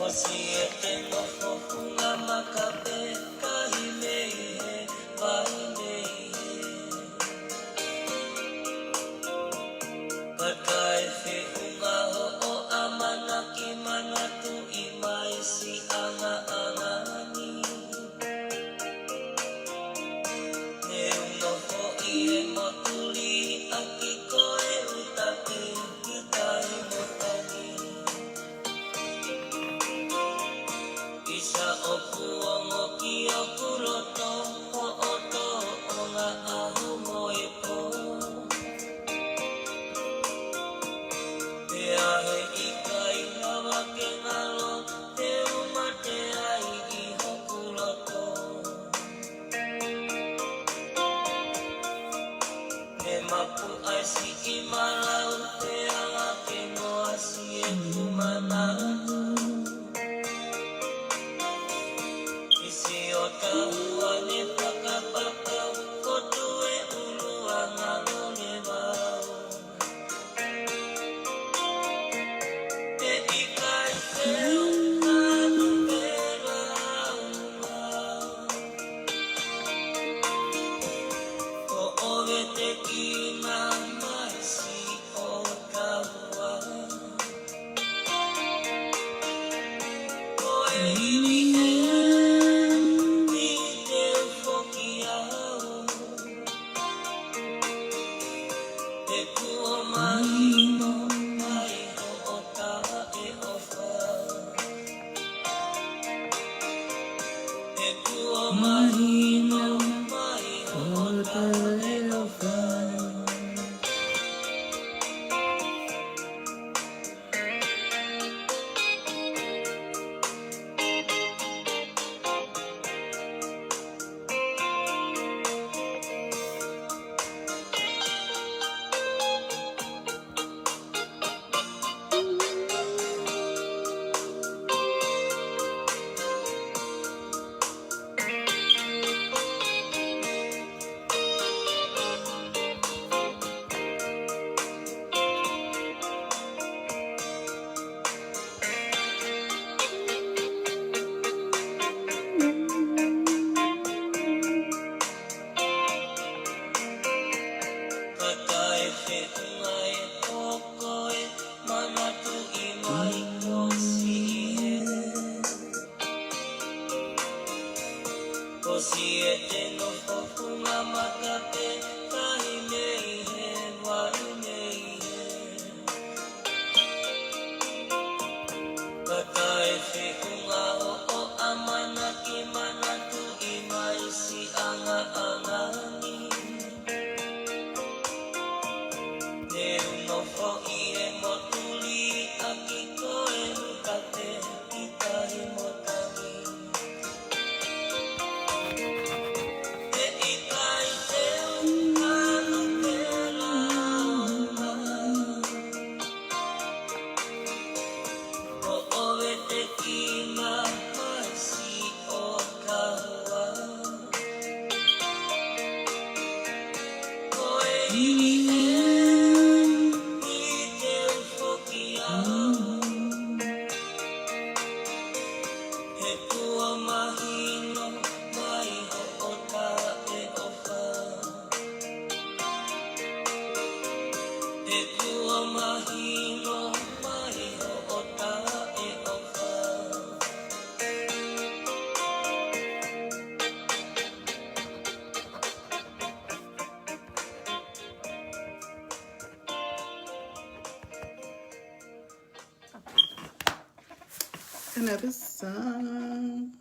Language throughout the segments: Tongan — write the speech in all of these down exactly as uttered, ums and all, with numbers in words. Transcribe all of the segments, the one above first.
Siete no fofunga makape, kahi mei he, vai mei he. Ka taʻe feʻunga hoʻo ʻamanaki, manatuʻi mai siʻi ʻangaʻanga ni. He ʻoku nofo ʻi he motuliʻaki ko e ʻuta pē ki tahi mo tangi. ʻIsa ʻoku ongo ki hoku loto, hoʻo tōʻonga ʻaho mo e pō. Pea he ʻikai lava ke ngalo, te u mate ai ʻi hoku loto. He mapu ai siʻi malau, te ala ke noa siʻeku manatu. ʻI siʻo taua ne fakapapau, ko tue ʻulu anga lole vau. He ʻikai te u manu pē lau. Ko ʻoe te kina mai siʻo taua. Ko e ivi ē, ʻi te u foki au. He kuo mahino mai hoʻo taʻeʻofa. He kuo mahino mai hoʻo taʻeʻofa. Ka taʻe feʻunga ʻe koe, manatuʻi mai ko siʻi he. Ko siete no fofunga makape, kahi mei he, vai mei he. Ka taʻe feʻunga hoʻo ʻamanaki, manatuʻi mai siʻi ʻangaʻanga ni. He ʻoku nofo ʻi he motuliʻaki ko e ʻuta pē ki tahi mo tangi. He ʻikai te u manu pē lau. Ko ʻoe te kina mai siʻo taua. Ko e ivi ē, ʻi te u foki au. He kuo mahino mai hoʻo taʻeʻofa. He kuo mahino mai hoʻo taʻeʻofa. Another song.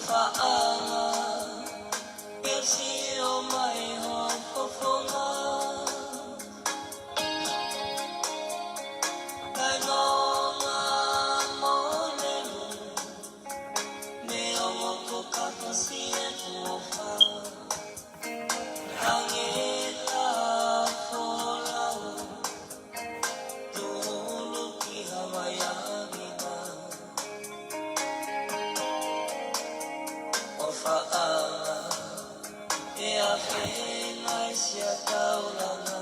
Faʻanga, ke sio mai ho fofonga. Kainonga mo lelu, neongo ko ka ko si e kuofa. Ange ka folau, tulu ki Havaiʻi mai. ʻO faʻanga, e a fengai sia taulanga.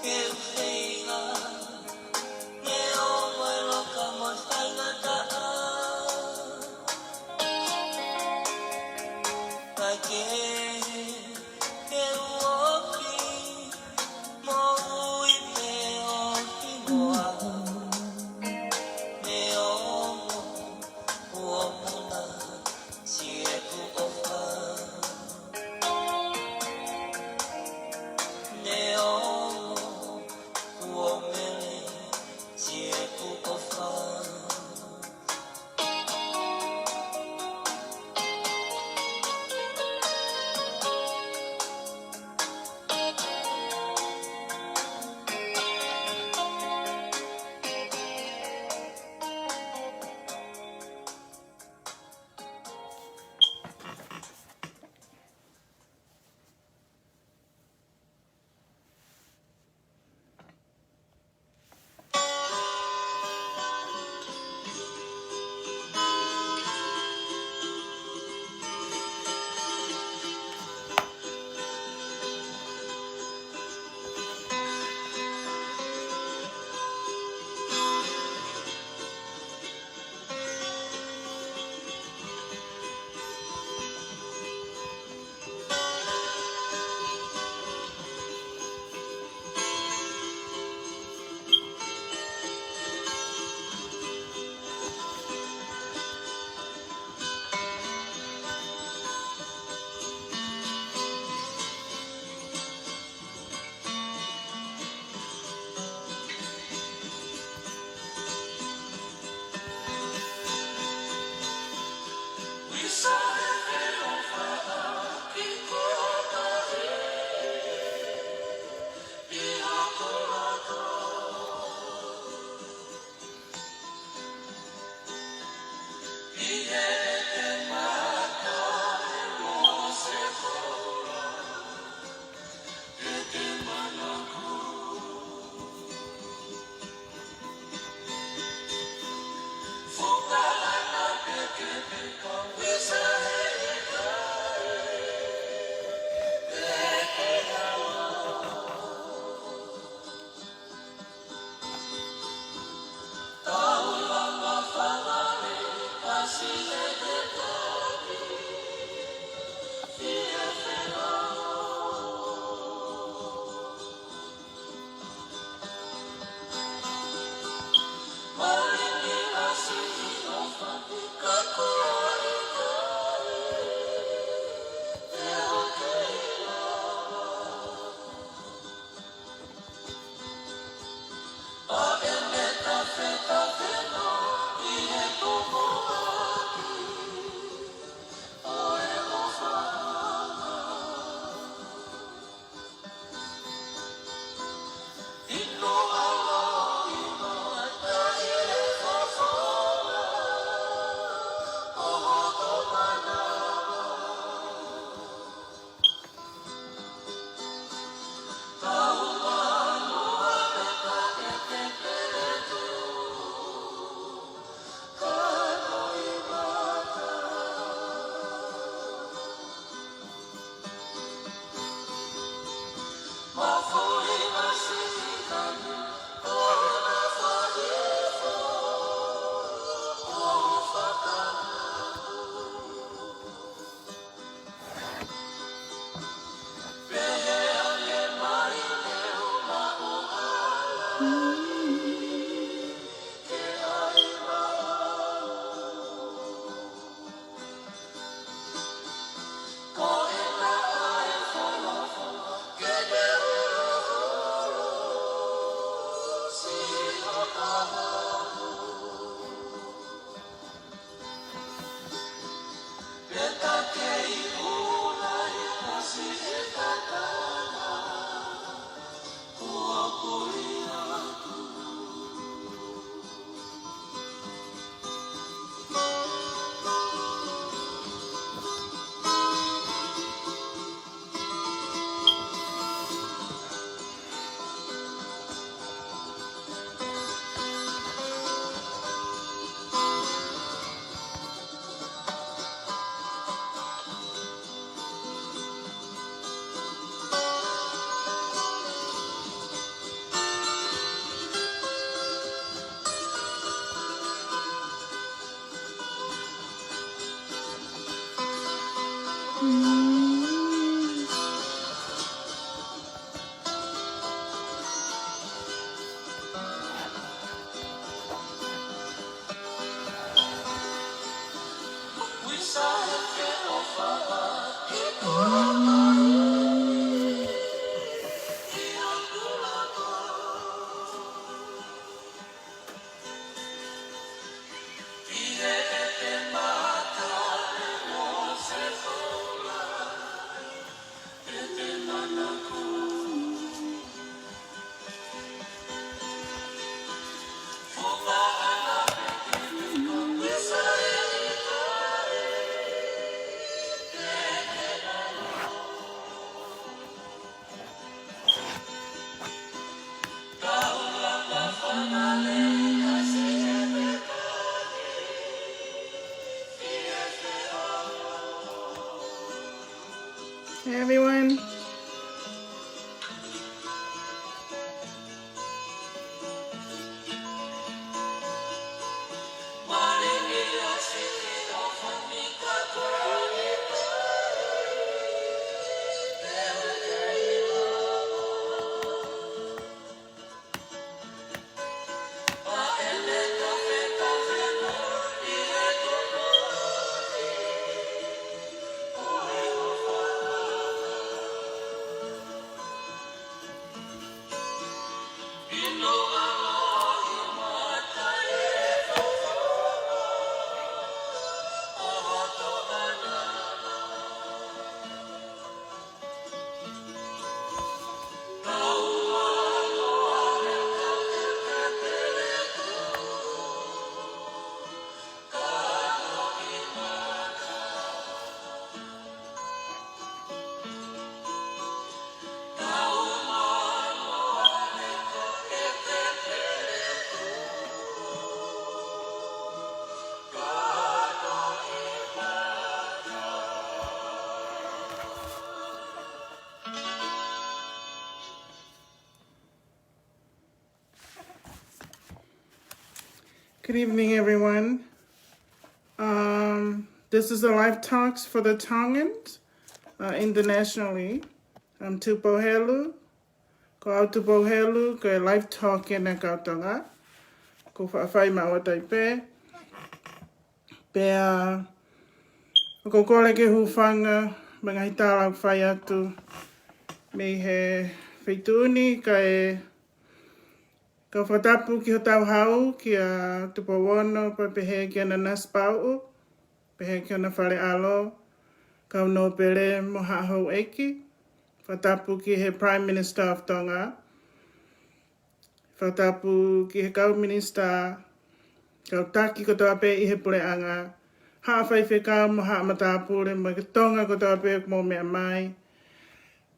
Ke u feinga, neongo e loka mo e faingataʻa. Kae kehe, ke u ofi, mo ui pē ofi mo au. Neongo, ua puna, si e kuofa. Hey, everyone. Good evening, everyone. Um, this is the live talks for the Tongans, uh, internationally. I'm Tupou Helu. Ko au Tupou Helu, ko e live talk ʻeni ʻa e kau Tonga. Ko e faʻa fai maʻu ʻa Taipe. Pea, ʻoku ou kole ke hūfanga, mo e ngaahi tala ʻoku fai atu mei he feituʻu ni, kae, kau fakatapu ki hotau hau, kia Tupou Ono, pea pehē kia Nanasipauʻu, pehē ki hona fale ʻalo, kau nōpele mo haʻa houʻeiki, fakatapu ki he Prime Minister of Tonga, fakatapu ki he kau minisitā, kau taki kotoa pē ʻi he puleʻanga, haʻa faifekau mo haʻa matāpule mo e Tonga kotoa pē ʻoku mou meʻa mai,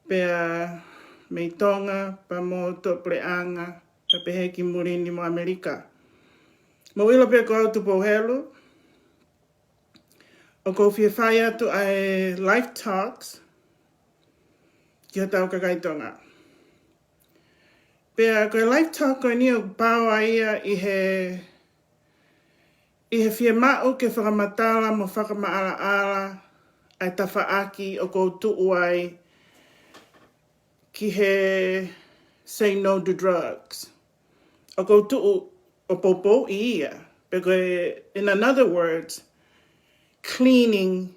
pea mei Tonga, pea mo tuʻapuleʻanga, pea pehē ki muli ni mo ʻAmelika. Mou ʻilo pē ko au Tupou Helu, ʻoku ou fie fai atu ʻa e live talks ki hotau kakai Tonga. Pea ko e live talk ko eni ʻoku pau ai ia ʻi he, ʻi he fiemaʻu ke fakamatala mo fakamaʻalaʻala ʻa e tafaʻaki ʻoku ou tuʻu ai ki he say no to drugs. ʻOku ou tuʻu ʻo poupouʻi ia, pe ko e, in another words, cleaning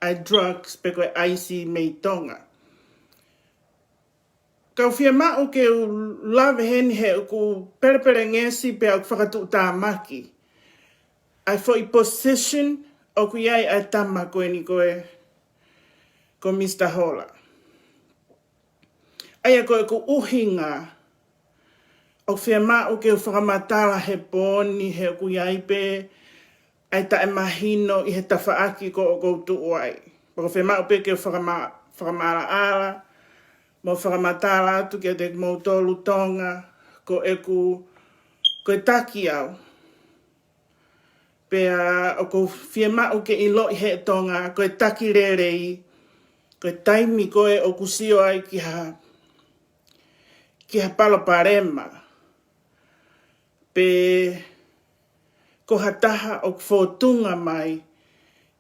ʻa e drugs pe ko e ʻaisi mei Tonga. Kau fiemaʻu ke u lave heni he ʻoku pelepelengesi pea ʻoku fakatuʻutāmaki ʻa e foʻi position ʻoku ʻi ai ʻa e tama ko eni ko e, ko Mr Hola. ʻA ia ko ʻeku ʻuhinga, ʻoku fiemaʻu ke u fakamatala he pooni he ʻoku ʻi ai pē ʻa e taʻemahino ʻi he tafaʻaki ko ē ʻoku ou tuʻu ai. Pea ʻoku fiemaʻu pē ke u fakama-, fakamaʻalaʻala, mo fakamatala atu kiate kimoutolu Tonga, ko ʻeku, ko e taki au. Pea ʻoku ou fiemaʻu ke ʻiloʻi ʻe he Tonga, ko e taki lelei, ko e taimi ko ē ʻoku sio ai ki ha, ki ha palopalema, pe ko ha taha ʻoku fōtunga mai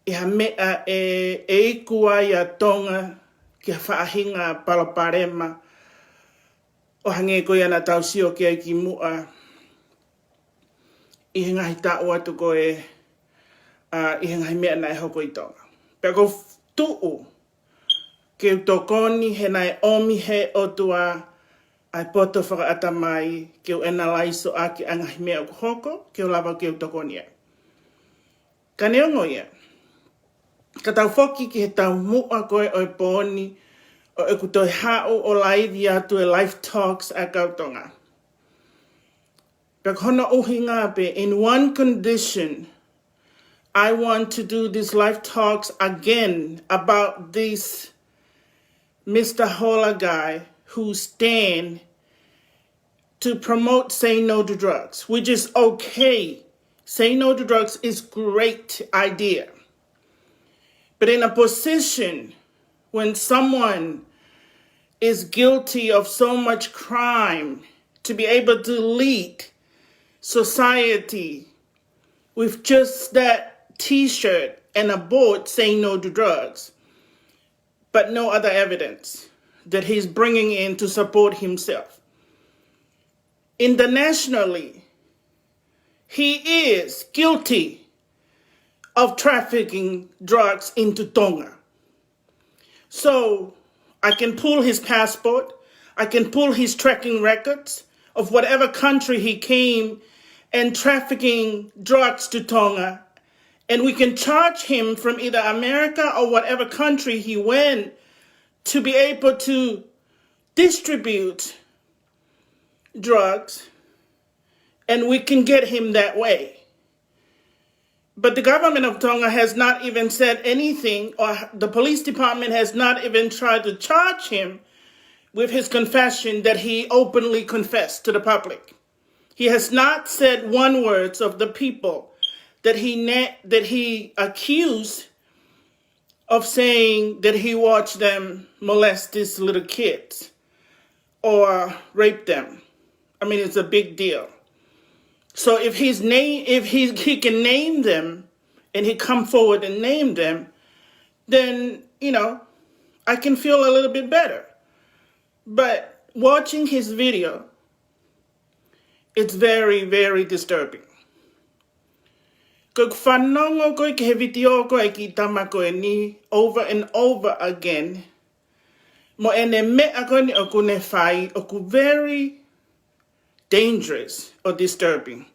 ʻi ha meʻa ʻe, ʻe iku ai ʻa Tonga ki ha faʻahinga palopalema ʻo hangē ko ia naʻa tau sio ki ai kimuʻa ʻi he ngaahi taʻu atu ko ē, ʻa, ʻi he ngaahi meʻa naʻe hoko ʻi Tonga. Pea ʻoku ou tuʻu ke u tokoni he naʻe ʻomi he ʻOtua ʻa e poto fakaʻatamai ke u analyze ʻaki ʻa e ngaahi meʻa ʻoku hoko, ke u lava ke u tokoni ai. Ka neongo ia, ka tau foki ki he taumuʻa ko ē ʻo e pō ni, ʻo ʻeku toe haʻu ʻo laivi atu e live talks ʻa e kau Tonga. Pea ko hono ʻuhinga pē, in one condition, I want to do these live talks again about this Mister Hola guy who stand to promote say no to drugs, which is okay. Say no to drugs is great idea. But in a position when someone is guilty of so much crime, to be able to lead society with just that T-shirt and a board saying no to drugs, but no other evidence that he's bringing in to support himself. Internationally, he is guilty of trafficking drugs into Tonga. So I can pull his passport, I can pull his tracking records of whatever country he came and trafficking drugs to Tonga, and we can charge him from either America or whatever country he went to be able to distribute drugs, and we can get him that way. But the government of Tonga has not even said anything, or the police department has not even tried to charge him with his confession that he openly confessed to the public. He has not said one word of the people that he ne-, that he accused of saying that he watched them molest these little kids or rape them. I mean, it's a big deal. So if he's name, if he, he can name them and he come forward and name them, then, you know, I can feel a little bit better. But watching his video, it's very, very disturbing. Ko ʻeku fanongo ko ē ki he vitiō ko ē ʻa e kiʻi tama ko eni over and over again, mo ʻene meʻa ko eni ʻoku ne fai, ʻoku very dangerous or disturbing.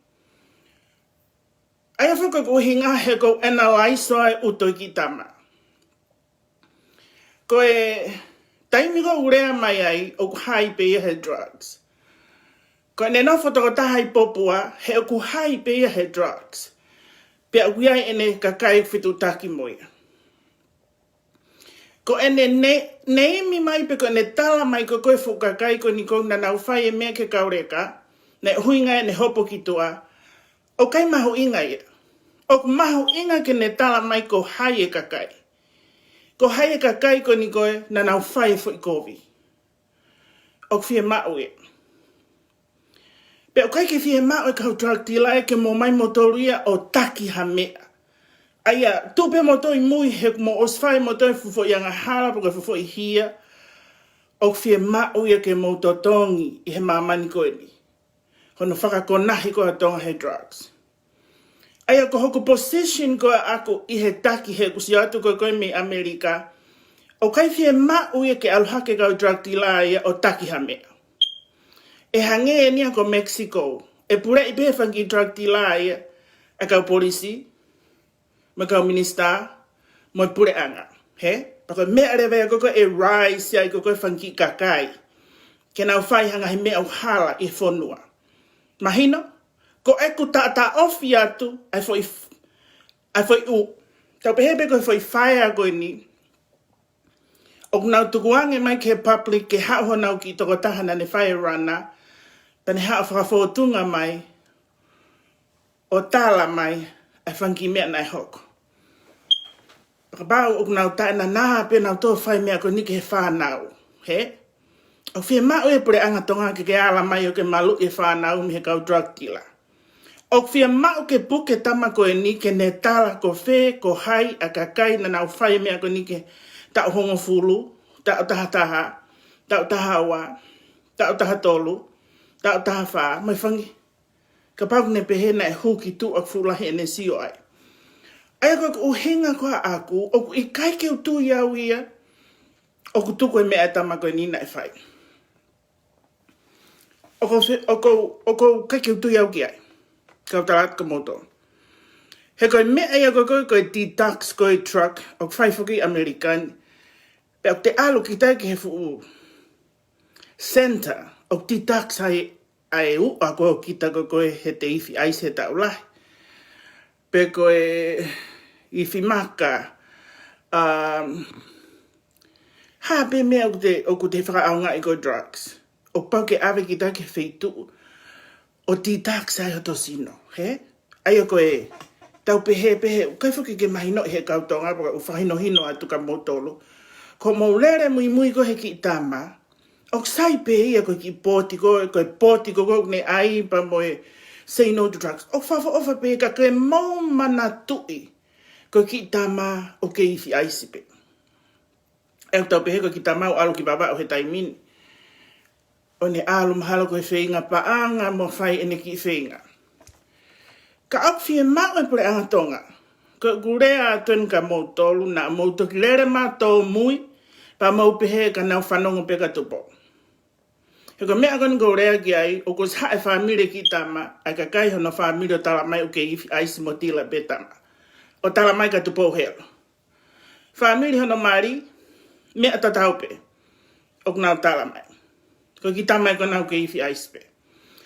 ʻA ia foki ko e ʻuhinga he ʻoku ou analyze ʻa e ʻuto ʻa e kiʻi tama. Ko e taimi ko ē ʻoku lea mai ai ʻoku high pē ia he drugs. Ko ʻene nofo tokotaha ʻi Popua, he ʻoku high pē ia he drugs. Pea ʻoku ʻi ai ʻene kakai fetuʻutaki mo ia. Ko ʻene ne-, neimi mai pe ko ʻene tala mai ko ē ko e fuʻu kakai ko eni ko ē naʻa nau fai e meʻa ki he kau leka, naʻe ʻuhinga ʻene hopo ki tuʻa, ʻoku ʻikai mahuʻinga ia. ʻOku mahuʻinga ke ne tala mai ko hai e kakai. Ko hai e kakai ko eni ko ē naʻa nau fai e foʻi kovi. ʻOku fiemaʻu ia. Pea ʻoku ʻikai ke fiemaʻu e kau drug dealer ia ke mou ō mai moutolu ia ʻo taki ha meʻa. ʻA ia, tuʻu pē moutolu ʻi mui he mou ʻosi fai moutolu e fuʻu foʻi angahala pe ko e fuʻu foʻi hia. ʻOku fiemaʻu ia ke mou totongi ʻi he māmani ko eni hono fakakonahi ko ē ʻa Tonga he drugs. ʻA ia ko hoku position ko ē ʻaʻaku ʻi he taki he ʻoku sio atu ko ē ko ē mei ʻAmelika, ʻoku ʻikai fiemaʻu ia ke ʻalu hake e kau drug dealer ia ʻo taki ha meʻa. ʻE hangē eni ia ko Mexico, ʻe puleʻi pē he fanga kiʻi drug dealer ia ʻa e kau polisi, mo e kau minisitā, mo e puleʻanga. He? Pea ko e meʻa leva ia ko ē ko ē ʻe rise ai ko ē ko ē fanga kiʻi kakai ke nau fai ha ngaahi meʻa ʻoku hala ʻi he fonua. Mahino, ko ʻeku taʻataʻofi atu ʻa e foʻi f-, ʻa e foʻi ʻū. Tau pehē pē ko e foʻi fire ko eni ʻoku nau tukuange mai ki he public ke haʻu honau kiʻi tokotaha naʻa ne fai e rana, pea ne haʻu fakafōtunga mai ʻo tala mai ʻa e fanga kiʻi meʻa naʻe hoko. Pea kapau ʻoku nau taʻenanā pē ʻenau tō fai meʻa ko eni ki he fānau. He? ʻOku fiemaʻu e puleʻanga Tonga ke ke ala mai ʻo ke maluʻi e fānau mei he kau drug dealer. ʻOku fiemaʻu ke puke tama ko eni ke ne tala ko fē, ko hai ʻa e kakai naʻa nau fai e meʻa ko eni ki he taʻu hongofulu, taʻu taha taha, taʻu taha ua, taʻu taha tolu, taʻu taha fā, mo e fanga. Kapau ne pehē naʻe hū ki tuʻa, fuʻu lahi ʻene sio ai. ʻA ia ko e ʻuhinga ko ia ʻaʻaku, ʻoku ʻikai ke u tui au ia ʻoku tuku e meʻa ʻa e tama ko eni naʻe fai. ʻOku ou fe-, ʻoku ou, ʻoku ou ʻikai ke u tui au ki ai. Kau tala atu kia moutolu. He ko e meʻa ia ko e, ko e, ko e deduct ko e drug, ʻoku fai foki ʻi ʻAmelika ni. Pea ʻoku te ʻalu kita ki he fuʻu center, ʻoku deduct ai ʻa e ʻū ʻa ko kita ko e, ko e he te ifi ʻaisi he taʻu lahi. Pe ko e ifi maka, um, ha pē meʻa ʻoku te, ʻoku te fakaʻaongaʻi ko e drugs. ʻOku pau ke ʻave kita ki he feituʻu ʻo deduct ai hoto sino, hē? ʻA ia ko e, tau pehē, pehē, ʻoku ʻikai foki ke mahinoʻi he kau Tonga, pea ʻoku ou fakahinohino atu kia moutolu. Ko hoʻomou lele muimui ko ē he kiʻi tama, ʻoku sai pē ia ko e kiʻi pooti ko, ko e pooti ko ē ʻoku ne ʻai pea mo e say no to drugs. ʻOku fakaʻofoʻofa pē ka ke mou manatuʻi ko e kiʻi tama ʻoku kei ifi ʻaisi pē. ʻE tau pehē ko e kiʻi tama ʻoku ʻalu ki Vavaʻu he taimi ni. ʻO ne ʻalu mahalo ko e feinga paʻanga mo fai ʻene kiʻi feinga. Ka ʻoku fiemaʻu e Puleʻanga Tonga, ko ʻeku lea atu eni kia moutolu, naʻa mou toki lele maʻu tōmui, pea mou pehē ka nau fanongo pē kia Tupou. He ko e meʻa ko eni ʻoku ou lea ki ai, ʻoku ʻosi haʻu e fāmili e kiʻi tama, ʻa e kakai hono fāmili ʻo tala mai ʻoku kei ifi ʻaisi mo tila pē tama. ʻO tala mai kia Tupou Helu. Fāmili hono mali, meʻa tatau pē ʻoku nau tala mai. Ko e kiʻi tama ia ko ena ʻoku kei ifi ʻaisi pē.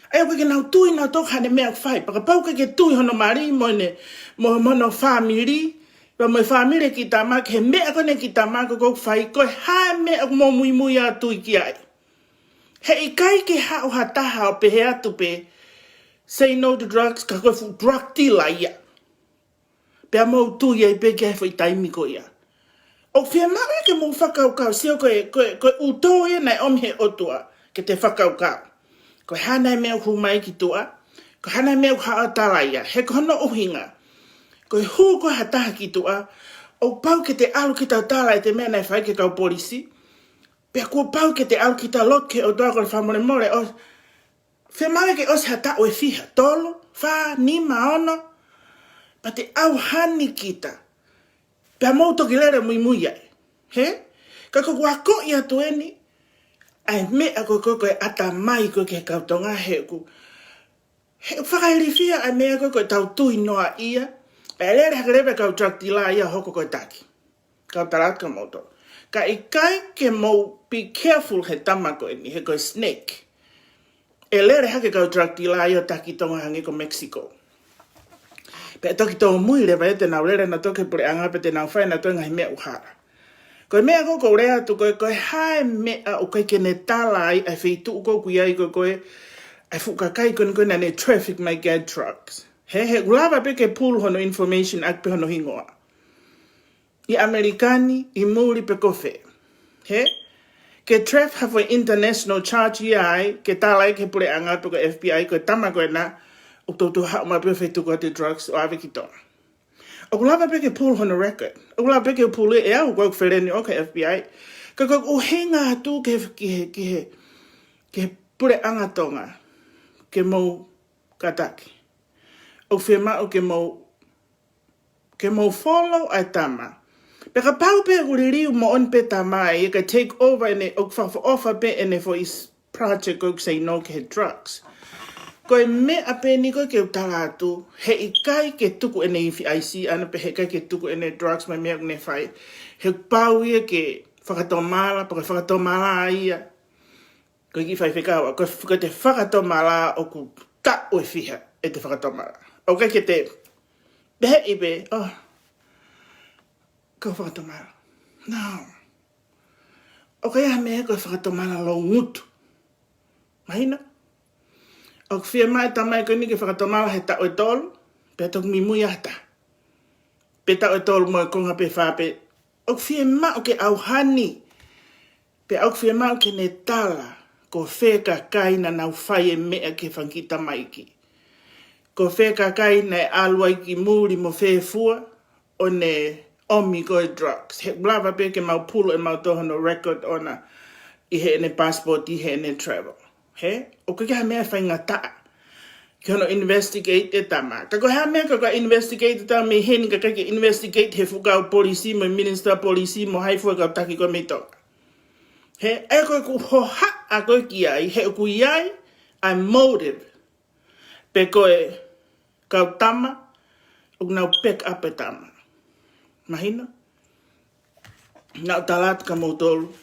ʻA ia ʻoku ʻikai ke nau tui nautolu ki haʻane meʻa ʻoku fai. Pea kapau ʻoku ʻikai ke tui hono mali mo ʻene, mo, mo hono fāmili, pea mo e fāmili e kiʻi tama, ki he meʻa ko ena e kiʻi tama ko ē ʻoku fai, ko e hā e meʻa ʻoku mou muimui atu ki ai. He ʻikai ke haʻu ha taha ʻo pehē atu pē, say no to drugs, ka ko e fuʻu drug dealer ia. Pea mou tui ai pē ki ai he foʻi taimi ko ia. ʻOku fiemaʻu ia ke mou fakakaukau, sio ko e, ko e, ko e ʻuto ia naʻe ʻomi he ʻOtua, ke te fakakaukau. Ko e hā nai e meʻa ʻoku hū mai ki tuʻa, ko e hā nai e meʻa ʻoku haʻu ʻo tala ia, he ko hono ʻuhinga. Ko e hū ko ē ha taha ki tuʻa, ʻoku pau ke te ʻalu kita ʻo tala ʻete meʻa naʻe fai ki he kau polisi, pea kuo pau ke te ʻalu kita ʻo lotu ki he ʻOtua ko e fakamolemole ʻo fiemaʻu ke ʻosi ha taʻu ʻe fiha, tolu, fā, nima, ono, pea te ʻauhani kita. Pea mou toki lele muimui ai. Hē? Ka ko ʻeku akoʻi atu eni, ʻa e meʻa ko ē ko e, ko e ʻatamai ko ē ki he kau Tonga he ʻoku, he ʻoku fakailifia ʻa e meʻa ko ē ko e tau tui noa ia, ʻe lele hake leva e kau drug dealer ia ʻo hoko ko e taki. Kau tala atu kia moutolu. Ka ʻikai ke mou be careful he tama ko eni, he ko e snake. ʻE lele hake kau drug dealer ia ʻo taki Tonga hangē ko Mexico. Pea toki tōmui leva ia te nau lele nautolu ki he puleʻanga pea te nau fai nautolu e ngaahi meʻa ʻoku hala. Ko e meʻa ko ē ʻoku ou lea atu ko e, ko e hā e meʻa ʻoku ʻikai ke ne tala ai ʻa e feituʻu ko ē ʻoku ʻi ai ko ē ko e, ʻa e fuʻu kakai ko eni ko ē naʻa ne traffic mai ki ai e drugs. He, he ʻoku lava pē ke pull hono information ʻaki pē hono hingoa. ʻI ʻAmelika ni, ʻi muli pe ko fē. Hē? Ke trace ha foʻi international charge ia ai, ke tala ai ki he puleʻanga pe ko e F B I ko e tama ko ena, ʻoku toutou haʻu mai pē ʻo fetuku atu e drugs ʻo ʻave ki Tonga. ʻOku lava pē ke pull hono record. ʻOku lava pē ke pull ʻe au, ko ʻeku feleni ʻoku ʻi he F B I. Ka ko ʻeku ʻuhinga atu ki he, ki he, ki he, ki he puleʻanga Tonga. Ke mou kātaki. ʻOku fiemaʻu ke mou ke mou follow ʻa e tama. Pea kapau pē ʻoku liliu moʻoni pē tama ia ka take over ʻene, ʻoku fakaʻofoʻofa pē ʻene foʻi s-, project ko ē ʻoku say no ki he drugs. Ko e meʻa pē eni ko ē ke u tala atu, he ʻikai ke tuku ʻene ifi ʻaisi ʻana pea he ʻikai ke tuku ʻene drugs mo e meʻa ʻoku ne fai. He ʻoku pau ia ke fakatomala, pea ko e fakatomala ia. Ko e kiʻi faifekau, ko e, ko ʻete fakatomala ʻoku taʻu ʻe fiha ʻete fakatomala. ʻOku ʻikai ke te pehē pē, oh, ko e fakatomala. No. ʻOku ʻi ai ha meʻa ko e fakatomala loungutu. Mahino? ʻOku fiemaʻu e tama ko eni ke fakatomala he taʻu ʻe tolu, pea toki muimui ʻa ha taha. Pe taʻu ʻe tolu mo e konga pe fā pe. ʻOku fiemaʻu ke ʻauhani. Pea ʻoku fiemaʻu ke ne tala, ko fē kakai naʻa nau fai e meʻa ki he fanga kiʻi tamaiki. Ko fē kakai naʻe ʻalu ai ki muli mo fē fua ʻo ne ʻomi ko e drugs. He ʻoku lava pē ke mau pulu ʻemau toho no record ʻona ʻi heʻene passport, ʻi heʻene travel. He? ʻOku ʻikai ha meʻa faingataʻa ke hono investigate e tama. Ka ko e hā meʻa ka ka investigate e tama mei heni ka ʻikai ke investigate he fuʻu kau polisi mo e minister polisi mo hai fua kau taki ko mei Tonga. He, ʻa ia ko ʻeku hohaʻa ko ē ki ai, he ʻoku ʻi ai ʻa e motive. Pe ko e kau tama, ʻoku nau pick up e tama. Mahino? Naʻa ku tala atu kia moutolu.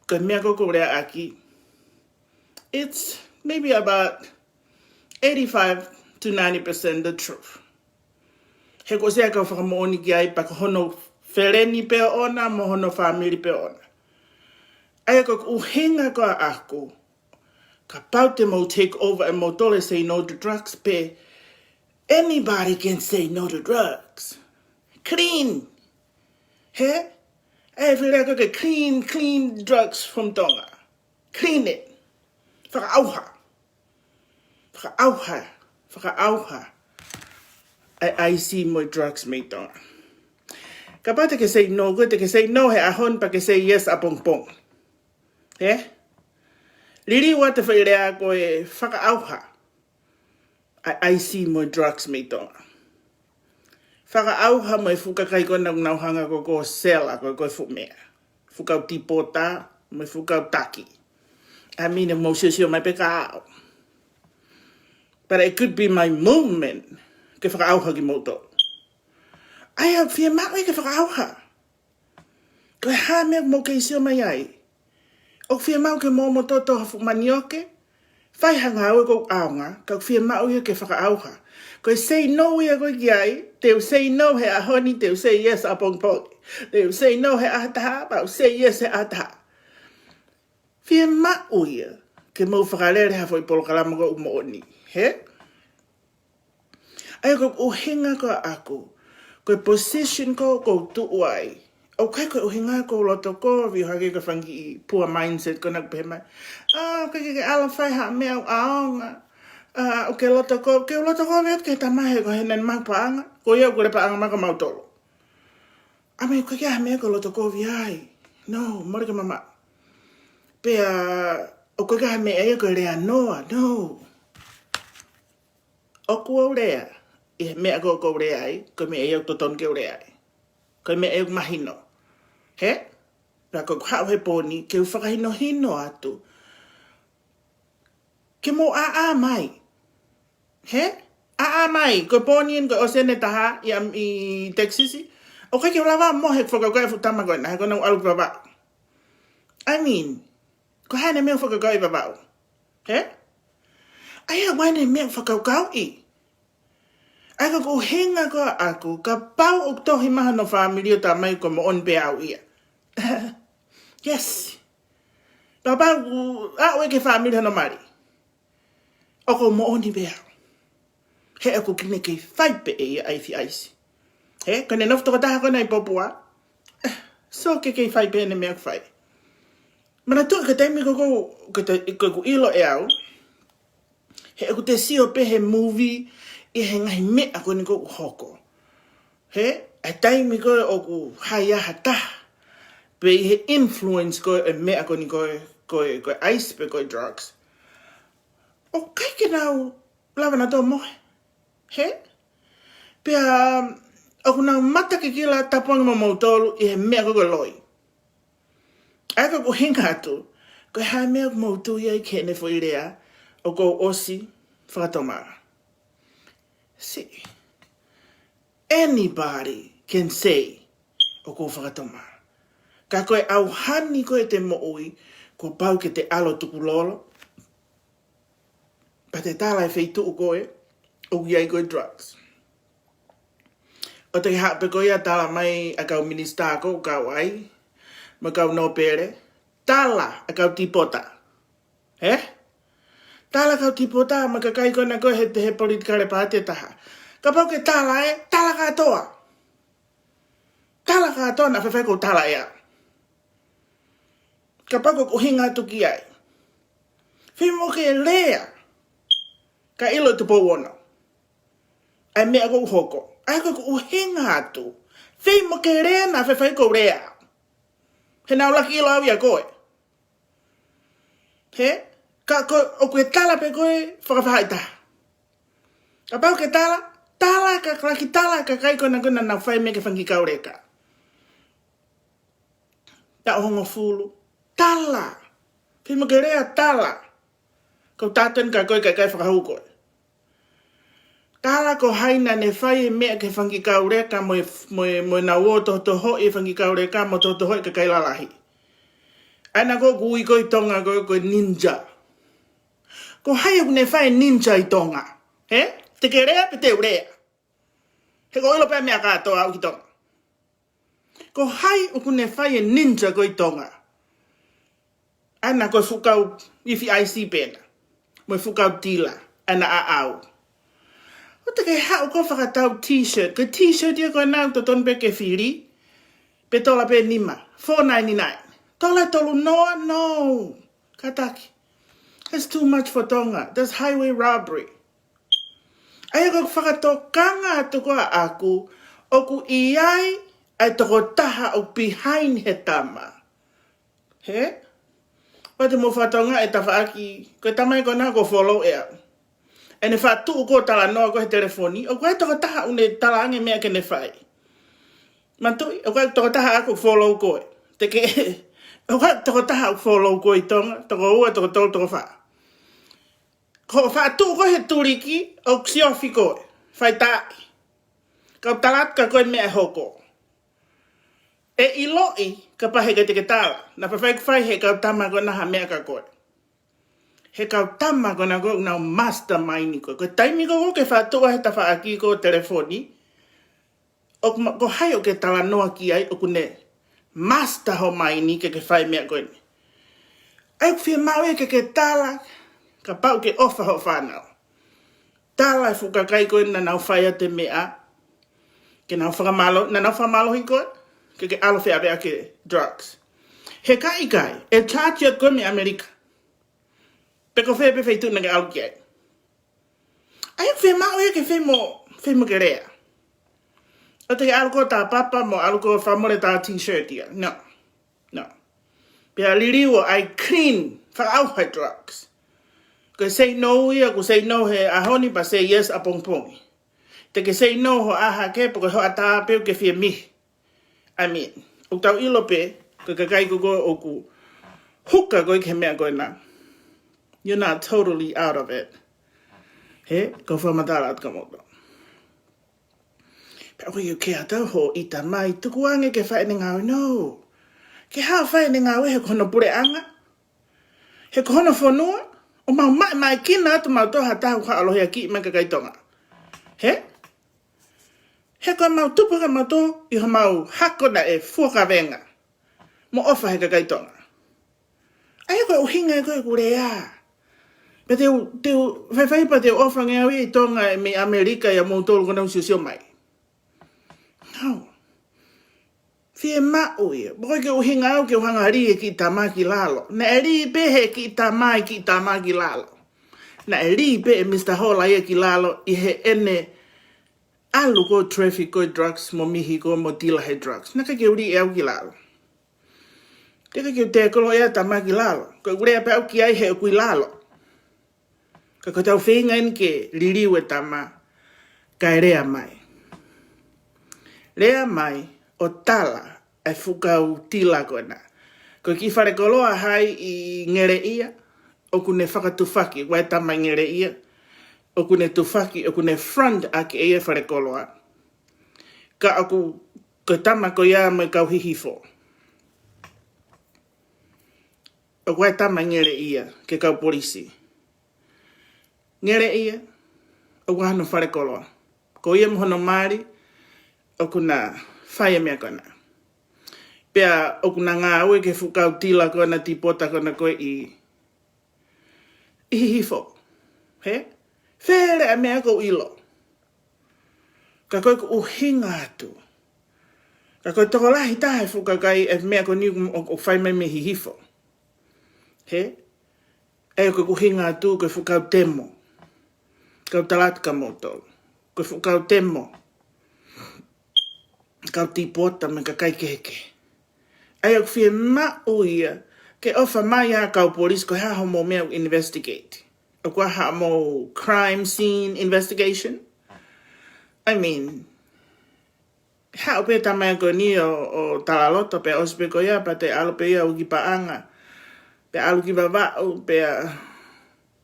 Ko e meʻa ko ē ʻoku ou lea ʻaki, it's maybe about eighty-five to ninety percent the truth. He ko e sea kau fakamoʻoni ki ai pea ko hono feleni pē ʻona, mo hono family pē ʻona. ʻA ia ko e ʻuhinga ko ē ʻaʻaku, kapau te mou take over e moutolu e say no to drugs pē, anybody can say no to drugs. Clean. He? ʻE fili ko e clean, clean drugs from Tonga. Clean it. Fakaʻauha. Fakaʻauha. Fakaʻauha. ʻA e ʻaisi mo e drugs mei Tonga. Kapau te ke say no, ko e te ke say no he ʻaho ni pea ke say yes ʻapongipongi. He? Liliu atu e foʻi lea ko e fakaʻauha ʻa e ʻaisi mo e drugs mei Tonga. Fakaʻauha mo e fuʻu kakai ko ena ʻoku nau hanga ko ē ʻo sell ʻa ko ē ko e fuʻu meʻa. Fuʻu kau tipota, mo e fuʻu kau taki. I mean, ʻoku mou siosio mai pē kia au. But it could be my movement ke fakaʻauha kimoutolu. ʻA ia, fiemaʻu ia ke fakaʻauha. Ko e hā e meʻa ʻoku mou kei sio mai ai? ʻOku fiemaʻu ke mou mototo ha fuʻu manioke, fai ha ngāue ʻoku ou ʻaonga, ka ʻoku fiemaʻu ia ke fakaʻauha. Ko e say no ia ko ē ki ai, te u say no he ʻaho ni, te u say yes ʻapongipongi. Te u say no he ʻaho taha, pea u say yes he ʻaho taha. Fiemaʻu ia ke mou fakalele ha foʻi polokalama ko ē ʻoku moʻoni. He? ʻA ia ko e ʻuhinga ko ē ʻaʻaku, ko e position ko ē ʻoku ou tuʻu ai, ʻoku ʻikai ko e ʻuhinga ʻoku ou loto kovi ʻo hangē ko e fanga kiʻi poor mindset ko ena ʻoku pehē mai, ʻa, ʻoku ʻikai ke ke ala fai ha meʻa ʻoku ʻaonga. ʻA, ʻoku ke loto kovi, ke u loto kovi atu ki he tama he ko ʻene maʻu paʻanga, ko ia ʻoku lele paʻanga maʻa kimautolu. ʻA, meʻa ʻoku ʻikai ha meʻa ʻoku ou loto kovi ai. No, mole ke mamaʻo. Pea, ʻoku ʻikai ha meʻa ia ko e lea noa, no. ʻOku ou lea, ʻi he meʻa ko ē ʻoku ou lea ai, ko e meʻa ia ʻoku totonu ke u lea ai. Ko e meʻa ia ʻoku mahino. He? Pea ko ʻeku haʻu he pō ni, ke u fakahinohino atu. Ke mou ʻāʻā mai. He? ʻĀʻā mai, ko e pō ni eni ko e ʻosi eni e taha, ʻi am-, ʻi Texas. ʻOku ʻikai ke u lava mo he fakakaukau e fuʻu tama ko ena, he ko ena ʻoku ʻalu ki Vavaʻu. I mean, ko e hā ʻene meʻa fakakaukau ʻi Vavaʻu? He? ʻA ia, ko e hā ʻene meʻa fakakaukau ʻi? ʻA ia ko e ʻuhinga ko ē ʻaʻaku, kapau ʻoku tohi mai hono family ʻo talamai ko e moʻoni pē ʻaʻau ia. Yes. Kapau ʻoku aʻu ia ki he family hono mali, ʻoku ou moʻoni pē au. He ʻoku ʻikai ke ne kei fai pē ʻe ia ʻa e ʻaisi. He, ko ʻene nofo tokotaha ko ena ʻi Popua. Eh, so ke kei fai pē ʻene meʻa ʻoku fai. Manatuʻi ko e taimi ko ē ʻoku, ko e ta-, ko ʻeku ʻilo ʻe au. He ʻoku te sio pē he movie ʻi he ngaahi meʻa ko eni ʻoku hoko. He, ʻa e taimi ko ē ʻoku haʻi ai ha taha. Pe ʻi he influence ko ē e meʻa ko eni ko e, ko e, ko e ʻaisi pe ko e drugs. ʻOku ʻikai ke nau lava nautolu ʻo mohe. He? Pea ʻoku nau matakikila tapu ange mo moutolu ʻi he meʻa ko ē ko e loi. ʻA ia ko ʻeku ʻuhinga atu, ko e hā e meʻa ʻoku mou tui ai ki heʻene foʻi lea, ʻoku ou ʻosi fakatomala. See, anybody can say, ʻoku ou fakatomala. Ka ko e ʻauhani ko ē ʻete moʻui, kuo pau ke te ʻalu ʻo tukulolo, pea te tala e feituʻu ko ē ʻoku ʻi ai ko e drugs. ʻO te ke haʻu pē ko ia ʻo tala mai ʻa e kau minisitā ko ē ʻoku kau ai, mo e kau nōpele, tala ʻa e kau tipota. He? Tala e kau tipota mo e kakai ko ena ko ē he, he politikale paati ʻe taha. Kapau ʻoku ke tala ē, tala kātoa. Tala kātoa naʻa faifai ʻoku ou tala ʻe au. Kapau ko ʻeku ʻuhinga atu ki ai. Fiemaʻu ke lea. Ka ʻilo ʻe Tupou Ono ʻa e meʻa ʻoku hoko. ʻA ia ko ʻeku ʻuhinga atu, fei mo ke lea naʻa faifai ʻoku ou lea. He naʻa ku laki ʻilo au ʻia koe. He? Ka ko ʻoku ke tala pē koe fakafaʻahitaha. Kapau ʻoku ke tala, tala ka laki tala ka kai ko ena ko ena naʻa nau fai meʻa ki he fanga kiʻi kau leka. Taʻu hongofulu. Tala. Fei mo ke lea, tala. Ko tāteni ka koe ka kai fakahū koe. Tala ko hai naʻa ne fai e meʻa ki he fanga kiʻi kau leka mo e, mo e, mo e nau ō tohotohoʻi e fanga kiʻi kau leka mo tohotohoʻi e kakai lalahi. ʻA ia naʻa ku ui koe ʻi Tonga ko, ko e ninja. Ko hai ʻoku ne fai e ninja ʻi Tonga? He? Te ke lea pe te u lea? He ʻoku ou ʻilo pē meʻa kātoa au ki Tonga. Ko hai ʻoku ne fai e ninja ko ē ʻi Tonga? ʻA ia naʻa ko e fuʻu kau ifi ʻaisi pē ena. Mo e fuʻu kau tila, ʻa ia naʻa ʻaʻau. ʻOua te ke haʻu koe ʻo fakatau t-shirt. Ko e t-shirt ia ko ena ʻoku totonu pē ke fili. Pe tola pē nima. Four ninety-nine. Tola ʻe tolu noa, no. Kātaki. That's too much for Tonga. That's highway robbery. ʻA ia ko e fakatokanga atu ko ē ʻaʻaku, ʻoku ʻi ai ʻa e tokotaha ʻoku behind he tama. He? ʻOua te mou fakatokangaʻi e tafaʻaki, ko e tama ia ko ena ʻoku ou follow ʻe au. ʻEne faʻa tuʻu ko ē ʻo talanoa ko ē he telefoni, ʻoku ʻi ai e tokotaha ʻoku ne talaange e meʻa ke ne fai. Manatuʻi, ʻoku ʻi ai e tokotaha ʻoku follow koe. Te ke, ʻoku ʻi ai e tokotaha ʻoku follow koe ʻi Tonga, toko ua, toko tolu, toko fā. Ko hoʻo faʻa tuʻu ko ē he tuliki, ʻoku siofi koe. Faitaaʻi. Kau tala atu kia koe e meʻa ʻe hoko. ʻE ʻiloʻi, kapau he ʻikai te ke tala. Naʻa faifai ʻoku fai he kau tama ko ena ha meʻa kia koe. He kau tama ko ena ko ē ʻoku nau mastermind koe. Ko e taimi ko ē ʻoku ke faʻa tuʻu ai he tafaʻaki ko ē ʻo telefoni, ʻoku ma-, ko hai ʻoku ke talanoa ki ai ʻoku ne master ho maini ke ke fai e meʻa ko eni. ʻA ia ʻoku fiemaʻu ia ke ke tala, kapau ʻoku ke ʻofa hoʻo fānau. Tala e fuʻu kakai ko ē naʻa nau fai atu e meʻa, ke nau fakamālō-, naʻa nau fakamālohi koe, ke ke ʻalu ʻo feʻaveʻaki e drugs. He ka ʻikai, ʻe charge atu koe mei ʻAmelika. Pe ko fē pē feituʻu naʻa ke ʻalu ki ai. ʻA ia ʻoku fiemaʻu ia ke fei mo, fei mo ke lea. ʻOua te ke ʻalu koe ʻo tāpapa mo ʻalu koe ʻo fakamole ʻa e t-shirt ia. No. No. Pea liliu ʻo ʻai clean, fakaʻauha e drugs. Ko e say no ia, ko e say no he ʻaho ni pea say yes ʻapongipongi. Te ke say no ho ʻaho kehe pe ko e hoʻatā pē ʻoku ke fiemaʻu. I mean, ʻoku tau ʻilo pē, ko e kakai ko ē ʻoku huka koe ki he meʻa ko ena. You're not totally out of it. He, kau fakamatala atu kia moutolu. Pea ʻoku ʻikai ke ʻatā hoʻo ʻita mai, tuku ange ke fai ʻene ngāue, no. Ke haʻu ʻo fai ʻene ngāue he ko hono puleʻanga. He ko hono fonua, ʻo mau maʻimaʻikina atu mautolu ha taha ʻoku haʻa lohiakiʻi mai e kakai Tonga. He? He ko ʻemau tupu kia mautolu ʻi homau hako naʻe fua kavenga. Mo ʻofa he kakai Tonga. ʻA ia ko e ʻuhinga ia ko ē ʻeku lea. Pea te u, te u, faifai pea te u ʻofa ange au ʻi Tonga ʻe mei ʻAmelika ʻia moutolu ko ena ʻoku siosio mai. No. Fiemaʻu ia. Pea ko e ʻuhinga au ke u hanga ʻo lī e kiʻi tama ki lalo. Naʻe lī pē he kiʻi tama e kiʻi tama ki lalo. Naʻe lī pē ʻe Mister Hola ia ki lalo ʻi heʻene ʻalu ko ē ʻo traffic ko ē drugs mo mihi ko ē mo tila he drugs. Naʻe ʻikai ke u lī ʻe au ki lalo. Teʻeki ke u tēkolo ʻa e tama ki lalo. Ko ʻeku lea pē au ki ai he ʻoku ʻi lalo. Ka ko ʻetau feinga eni ke liliu e tama, kae lea mai. Lea mai ʻo tala e fuʻu kau tila ko ena. Ko e kiʻi falekoloa hai ʻi Ngeleʻia, ʻoku ne fakatufaki, ʻoku ʻi ai e tama ʻi Ngeleʻia, ʻoku ne tufaki, ʻoku ne front ʻaki ʻe ia e falekoloa. Ka ʻoku, ko e tama ko ia mo e kau Hihifo. ʻOku ʻi ai e tama ʻi Ngeleʻia, ki he kau polisi. Ngeleʻia, ʻoku ʻi ai hono falekoloa. Ko ia mo hono mali, ʻoku na fai e meʻa ko ena. Pea ʻoku na ngāue ki he fuʻu kau tila ko ena tipota ko ena ko ē ʻi, ʻi Hihifo. He? Fele ʻa e meʻa ʻoku ou ʻilo. Ka ko ʻeku ʻuhinga atu. Ka ko e tokolahi taha e fuʻu kakai e meʻa ko eni ʻoku, ʻoku fai mai mei Hihifo. He? ʻA ia ko ʻeku ʻuhinga atu ko e fuʻu kau temo. Kau tala atu kia moutolu, ko e fuʻu kau temo, kau tipota mo e kakai kehekehe. ʻA ia ʻoku fiemaʻu ia ke ʻofa mai ʻa e kau polisi ko e hā hoʻomou meʻa ʻoku investigate. ʻOku ʻi ai haʻamou crime scene investigation? I mean, haʻu pē tama ko eni ʻo, ʻo talaloto pea ʻosi pē ko ia pea te ʻalu pē ia ʻo ki paʻanga, pea ʻalu ki Vavaʻu, pea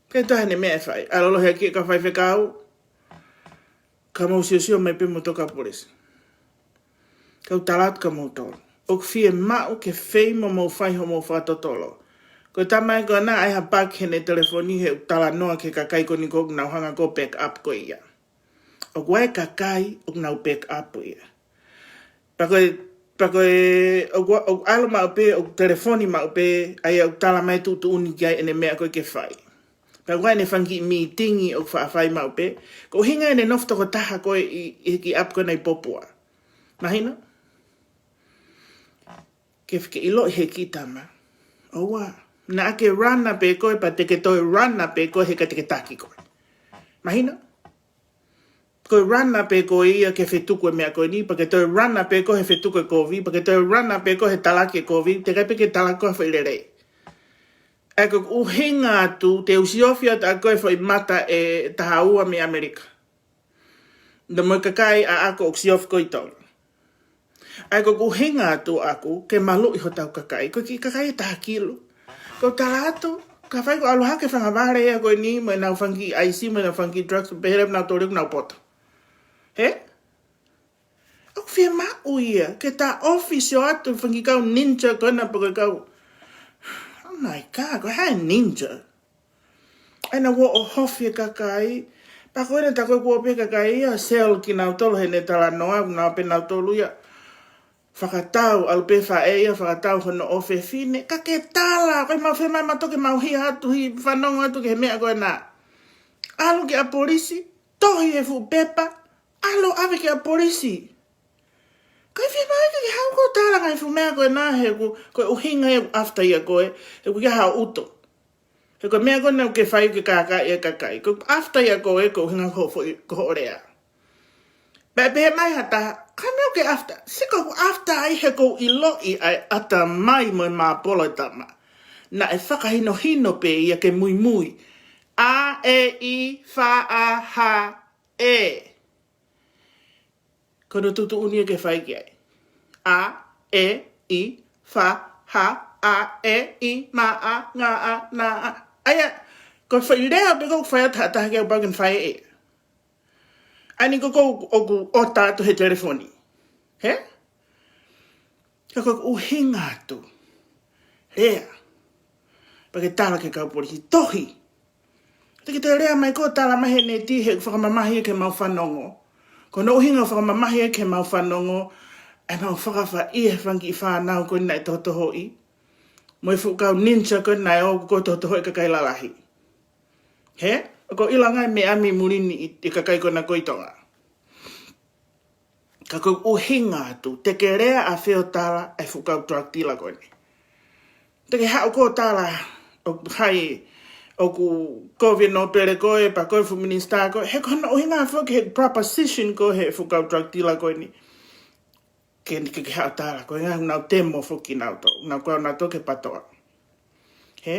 ʻikai toe ʻi ai haʻane meʻa ʻe fai. ʻAlu ʻo lohi ki he kau faifekau, ka mou siosio mai pē mo e kau polisi. Kau tala atu kia moutolu, ʻoku fiemaʻu ke fei mo mou fai hoʻomou fakatotolo. Ko e tama ko ena ʻi ai ha paki heʻene telefoni he ʻoku talanoa ki he kakai ko eni ʻoku nau hanga ʻo back up ko ia. ʻOku ʻi ai e kakai ʻoku nau back up ia. Pea ko e, pea ko e, ʻoku, ʻoku ʻalu maʻu pē, ʻoku telefoni maʻu pē, ʻa ia ʻoku tala mai tuʻutuʻuni ki ai ʻene meʻa ko ē ke fai. Pea ʻoku ʻi ai ʻene fanga kiʻi mītingi ʻoku faʻa fai maʻu pē. Ko e ʻuhinga ʻene nofo tokotaha ko ē ʻi, ʻi he kiʻi app ko ena ʻi Popua. Mahino? Ke fika ʻiloʻi he kiʻi tama. ʻOua. Naʻa ke run-a pē koe pea te ke toe run-a pē koe he ʻikai te ke taki koe. Mahino? Ko e run-a pē koe ia ke fetuku e meʻa ko eni, pea ke toe run-a pē koe he fetuku e kovi, pea ke toe run-a pē koe he talaki e kovi, teʻeki ai pē ke talaki koe ha foʻi lelei. ʻA ia ko e ʻuhinga atu, te u siofi atu ʻa koe foʻi mata ʻe taha ua mei ʻAmelika. Na mo e kakai ʻa ʻaku ʻoku siofi ko ē ʻi Tonga. ʻA ia ko e ʻuhinga atu ʻaku ke maluʻi hotau kakai. Ko e kiʻi kakai ʻe taha kilu. Ko e tala atu, ka fai ko e ʻalu hake fanga vale ia ko eni, mo ʻenau fanga kiʻi ʻaisi, mo ʻenau fanga kiʻi drugs, pehē leva nautolu ʻoku nau poto. Hē? ʻOku fiemaʻu ia ke taʻofi, sio atu fanga kiʻi kau ninja ko ena pea ko e kau. Oh my God, ko e hā e ninja? ʻA ia naʻa nau ō ʻo hofi e kakai. Pea ko ena tā ko ē kuo pē kakai ia, sell kinautolu heʻene talanoa, nau pē nautolu ia. Fakatau, ʻalu pē faʻē ia, fakatau hono ʻofefine. Ka ke tala, ko e mau fema ma toke mau hia atu, hia fanongo atu ki he meʻa ko ena. ʻAlu ki ʻapi polisi, tohi he fuʻu pepa, ʻalu ʻave ki ʻapi polisi. Ko e fiemaʻu ke ke haʻu ʻo tala ngaahi fuʻu meʻa ko ena he ʻoku, ko e ʻuhinga ʻeku after ia koe, he ʻoku ʻikai haʻo ʻuto. He ko e meʻa ko ena ʻoku ke fai ke kākaaʻi e kakai. Ko e after ia koe, ko e ʻuhinga ko hoʻo foʻi, ko hoʻo lea. Pea pehē mai ha taha, ka meʻa ʻoku ke after, sio ko ʻeku after ai he ʻoku ou ʻiloʻi ʻa e ʻatamai mo e māpolo e tama. Naʻe fakahinohino pē ia ke muimui. A, e, i, fa, a, ha, e. Ko hono tuʻutuʻuni ia ke fai ki ai. A, e, i, fa, ha, a, e, i, ma, a, nga, a, na, a. ʻA ia, ko e foʻi lea pē ko ē ʻoku fai ʻe ha taha ke u pau ke ne fai ʻe ia. ʻA eni ko ē ʻoku, ʻoku ʻota atu he telefoni. Hē? Ka ko e ʻuhinga atu. Lea. Pea ke tala ki he kau polisi, tohi. Te ke toe lea mai ko ē ʻo tala mai he neti he ʻoku fakamamahi ia ki heʻemau fanongo. Ko hono ʻuhinga ʻoku fakamamahi ia ki heʻemau fanongo, ʻa ʻemau fakafaʻi he fanga kiʻi fānau ko ē naʻe tohotohoʻi. Mo e fuʻu kau ninja ko ē naʻe ō ko ē ʻo tohotohoʻi e kakai lalahi. Hē? ʻOku ou ʻiloange ʻa e meʻa mei muli ni ʻi, ʻi he kakai ko ena ko ē ʻi Tonga. Ka ko e ʻuhinga atu, te ke lea ʻafē ʻo tala ʻa e fuʻu kau drug dealer ko eni. Te ke haʻu ko ē ʻo tala, ʻoku hai, ʻoku kovi e nōpele koe, pea ko e fuʻu minisitā koe, he ko hono ʻuhinga foki he proposition ko ē he fuʻu kau drug dealer ko eni. Ke, ke, ke haʻu ʻo tala, ko e ʻuhinga ʻoku nau temo foki kinautolu, nau kau nautolu ki he patoa. Hē?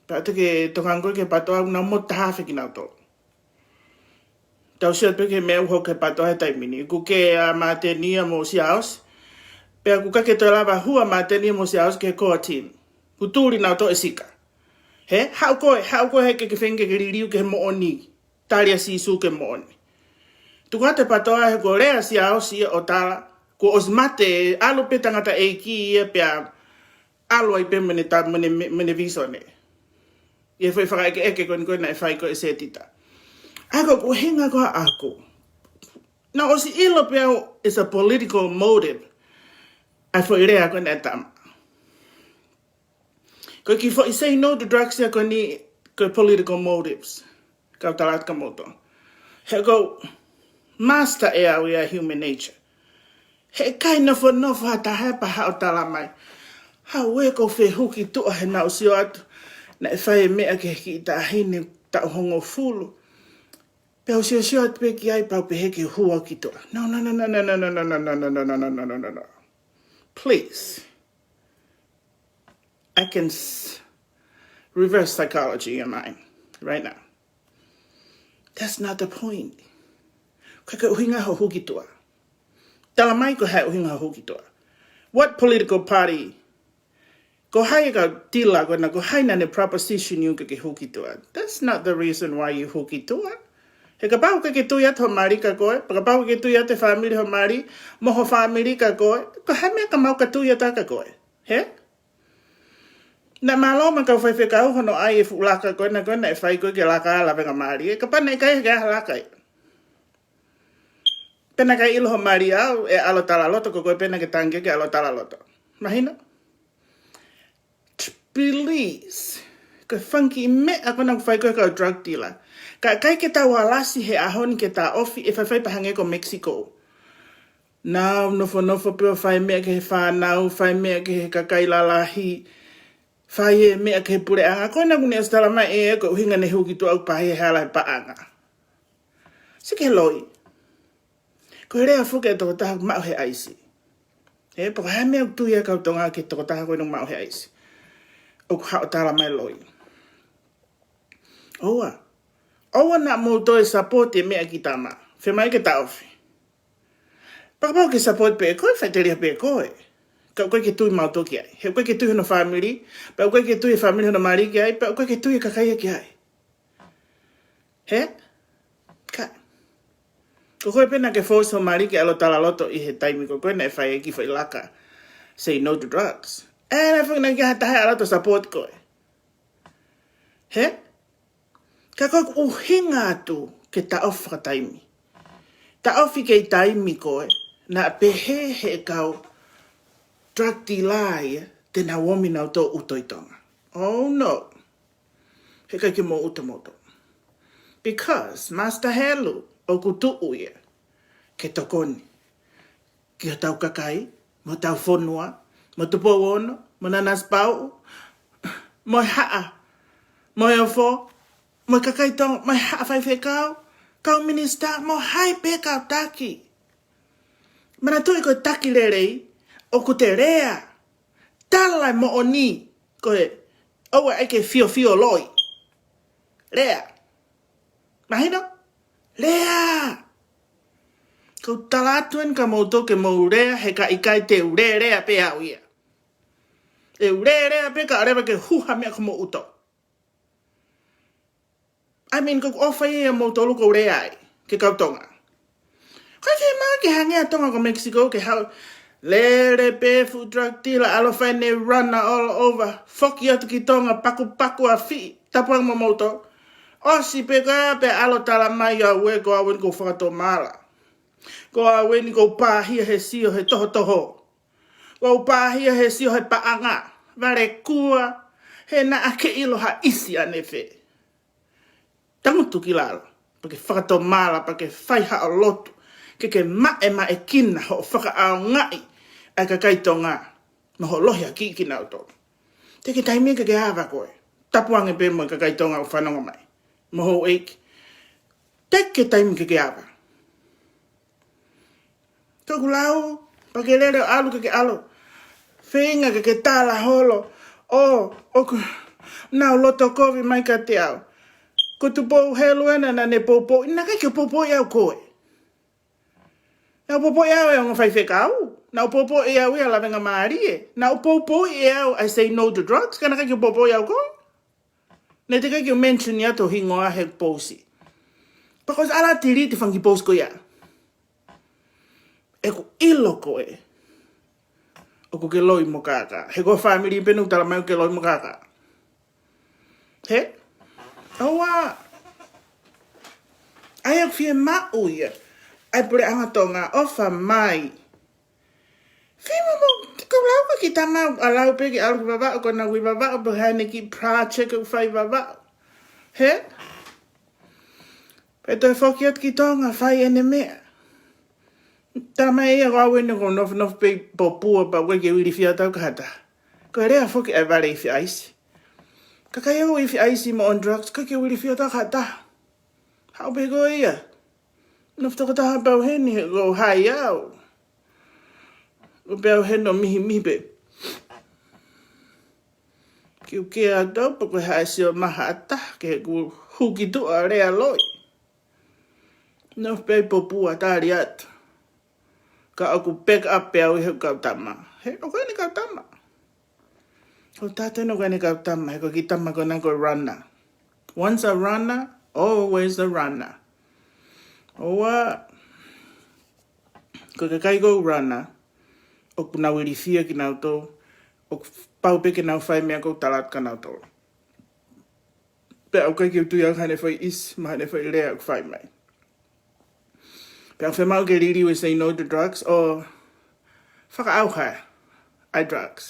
Pea te ke tokanga koe ki he patoa, ʻoku nau motu taha afe kinautolu. Tau sio pē ki he meʻa ʻoku hoko he patoa he taimi ni. Kuo kē ʻa Mātenia mo Siaosi. Pea kuo ʻikai ke toe lava hū ʻa Mātenia mo Siaosi ki he core team. Kuo tuli nautolu ʻe Sika. Hē? Haʻu koe, haʻu koe he ke ke feinga ke ke liliu ki he moʻoni. Tali ʻa Sīsū ki he moʻoni. Tuku atu e patoa he kuo lea ʻa Siaosi ia ʻo tala, kuo ʻosi mate, ʻalu pē tangataʻeiki ia pea ʻalu ai pē mo ʻene ta-, mo ʻene, mo ʻene vīsone. ʻI he foʻi fakaʻekeʻeke ko eni ko ē naʻe fai ko ē ʻe Setita. ʻA ia ko e ʻuhinga ko ē ʻaʻaku. Naʻá ku ʻosi ʻilo pē au it's a political motive. ʻA e foʻi lea ko ē naʻe tama. Ko e kiʻi foʻi say no to drugs ia ko eni ko e political motives. Kau tala atu kia moutolu. He ʻoku ou master ʻe au ia human nature. He ʻikai nofonofo ha taha pea haʻu ʻo tala mai. Hau e ko fehuki tuʻa he naʻá ku sio atu. Naʻe fai e meʻa ki he kiʻi taʻahine taʻu hongofulu. Pea u siosio atu pē ki ai pea u pehē ke u hū au ki tuʻa. No, no, no, no, no, no, no, no, no, no, no, no, no, no, no, no, no, no. Please. I can s- reverse psychology in your mind right now. That's not the point. ʻIkai ke ʻuhinga hoʻo hū ki tuʻa. Tala mai ko e hā e ʻuhinga hoʻo hū ki tuʻa. What political party? Ko hai e kau tila ko ena, ko hai naʻa ne proposition you ke ke hū ki tuʻa? That's not the reason why you hū ki tuʻa. He kapau ʻoku ʻikai ke tui atu ho mali kia koe, pea kapau ʻoku ʻikai ke tui atu e fāmili ho mali, mo ho fāmili kia koe, ko e hā e meʻa ʻoku mau ka tui atu kia koe? Hē? Naʻe mālō mo e kau faifekau hono ʻai e fuʻu laka ko ena ko ena ʻe fai ko ē ke laka ʻa e lavengamālie. Kapau naʻe ʻikai ke ʻi ai ha laka ia, pea naʻe ʻikai ʻilo ho mali au, ʻe ʻalu ʻo talaloto, ko koe pē naʻa ke tangi ke ʻalu ʻo talaloto. Mahino? Please. Ko e fanga kiʻi meʻa ko ena ʻoku fai ko ē ʻe he kau drug dealer. Ka ʻikai ke tau alasi he ʻaho ni ke taʻofi, ʻe faifai pē hangē ko Mexico. Nau nofonofo pē ʻo fai meʻa ki he fānau, fai meʻa ki he kakai lalahi, fai e meʻa ki he puleʻanga. Ko ena ʻoku ne ʻosi tala mai ē, ko e ʻuhinga ne hū ki tuʻa ʻoku pāhia he hala e paʻanga. Sio ki he loi. Ko e lea foki ʻa e tokotaha ʻoku maʻu he ʻaisi. Ē, pea ko e hā e meʻa ʻoku tui ai e kau Tonga ki he tokotaha ko ena ʻoku maʻu he ʻaisi? ʻOku haʻu ʻo tala mai e loi. ʻOua. ʻOua naʻa mou toe support e meʻa ki tama. Fiemaʻu ke taʻofi. Pea kapau ʻoku ke support pē koe, faʻiteliha pē koe. Ka ʻoku ʻikai ke tui mautolu ki ai. He ʻoku ʻikai ke tui hono fāmili, pea ʻoku ʻikai ke tui e fāmili hono mali ki ai, pea ʻoku ʻikai ke tui e kakai ia ki ai. Hē? Ka. Ko koe pē naʻa ke force ho mali ke ʻalu ʻo talaloto ʻi he taimi ko ē naʻe fai ai e kiʻi foʻi laka. Say no to drugs. ʻE, naʻe fai naʻe ʻikai ha taha ʻe ʻalu ʻo support koe. Hē? Ka ko ʻeku ʻuhinga atu ke taʻofi fakataimi. Taʻofi kei taimi ko ē naʻa pehē ʻe he kau drug dealer ia te nau ō mai ʻo nau toʻo ʻuto ʻi Tonga. Oh no. He ʻikai ke mou ʻuto moutolu. Because Master Helu ʻoku tuʻu ia ke tokoni ki hotau kakai, mo hotau fonua, mo Tupou Ono, mo Nanasipauʻu, mo e Haʻa, mo e Ofo, mo e kakai Tonga, mo e Haʻa Faifekau, kau minisitā, mo hai pē kau taki. Manatuʻi ko e taki lelei, ʻoku te lea, tala e moʻoni, ko e ʻoua ʻe ke fiofio loi. Lea. Mahino? Lea. Ko e tala atu eni kia moutolu ke mou lea, he ka ʻikai te u lea, lea pē au ia. ʻE u lea, lea pē ka ʻoua leva ke hū ha meʻa ki homou ʻuto. I mean, ko ʻeku ʻofa ia ʻia moutolu ʻoku ou lea ai, ki he kau Tonga. ʻIkai fiemaʻu ke hangē ʻa Tonga ko Mexico ke haʻu lele pē fuʻu drug dealer, ʻalu ʻo fai ʻene run all over, foki atu ki Tonga, pakupaku ʻa Fisi, tapu ange mo moutolu. ʻOsi pē ka pea ʻalu ʻo tala mai ʻa ē ko au eni ʻoku ou fakatomala. Ko au eni ʻoku ou pāhia he sio he tohotoho. ʻOku ou pāhia he sio he paʻanga. Vale kuo, he naʻa ke ʻilo ha ʻisi ʻanefē. Tangutu ki lalo, pea ke fakatomala, pea ke fai haʻo lotu, ke ke maʻemaʻekina hoʻo fakaʻaongaʻi ʻa e kakai Tonga, mo hoʻo lohiakiʻi kinautolu. Teke taimi ke ke ava koe. Tapu ange pē mo e kakai Tonga ʻoku fanongo mai. Mo houʻeiki. Teke taimi ke ke ava. Ko ʻeku lau, pea ke lele ʻo ʻalu ke ke ʻalu. Feinga ke ke tala holo. ʻO, ʻoku nau loto kovi mai kiate au. Ko Tupou Helu ena naʻa ne poupouʻi, naʻe ʻikai ke poupouʻi au koe. Naʻe poupouʻi au e ongo faifekau. Naʻe poupouʻi au ia lavengamālie. Naʻe poupouʻi au, I say no to drugs, ka naʻe ʻikai ke poupouʻi au koe. Naʻe teʻeki ke u mention atu ho hingoa he pousi. Pea ko e ʻalu ʻo delete e fanga kiʻi pousi ko ia. ʻOku ʻilo koe ʻoku ke loi mo kākā. He ko e fāmili pē naʻa nau tala mai ʻoku ke loi mo kākā. Hē? ʻOua. ʻA ia ʻoku fiemaʻu ia ʻa e puleʻanga Tonga, ʻofa mai. Fiemaʻu mo, ko e lau ko ē ki he tama ʻoku ʻalu pē ke ʻalu ki Vavaʻu, ko ʻena ui Vavaʻu, pea haʻane kiʻi project ʻoku fai Vavaʻu. Hē? Pea toe foki atu ki Tonga, fai ʻene meʻa. Tala mai ia ko au eni ʻoku ou nofonofo pē ʻi Popua pea ʻoku ʻikai ke u ilifia atu au ki ha taha. Ko e lea foki ʻa e Vale Ifi ʻAisi. Kakai ʻoku ifi ʻaisi mo on drugs, ʻikai ke u ilifia atu au ki ha taha. Haʻu pē ko ia. Nofo tokotaha pē au heni he ʻoku ou hai au. ʻO pē au heni ʻo mihimihi pē. Kiu ke atu pē ko e haʻu e sio maha ʻata ke ku huki tuʻa lea loi. Nofo pē ʻi popua tali atu. Ka ʻoku pick up pē au ʻi he kau tama. He ʻoku ʻi ai ʻene kau tama. ʻOku tatau ʻoku ʻi ai ʻene kau tama, he ko e kiʻi tama ko ena ko e runner. Once a runner, always a runner. ʻOua, ko e kakai ko e runner, ʻoku nau ilifia kinautolu, ʻoku pau pē ke nau fai meʻa ʻoku tala atu kia nautolu. Pea ʻoku ʻikai ke u tui au ki haʻane foʻi ʻisi, mo haʻane foʻi lea ʻoku fai mai. Pea ʻoku fiemaʻu ke liliu e say no to drugs ʻo fakaʻauha ʻa e drugs.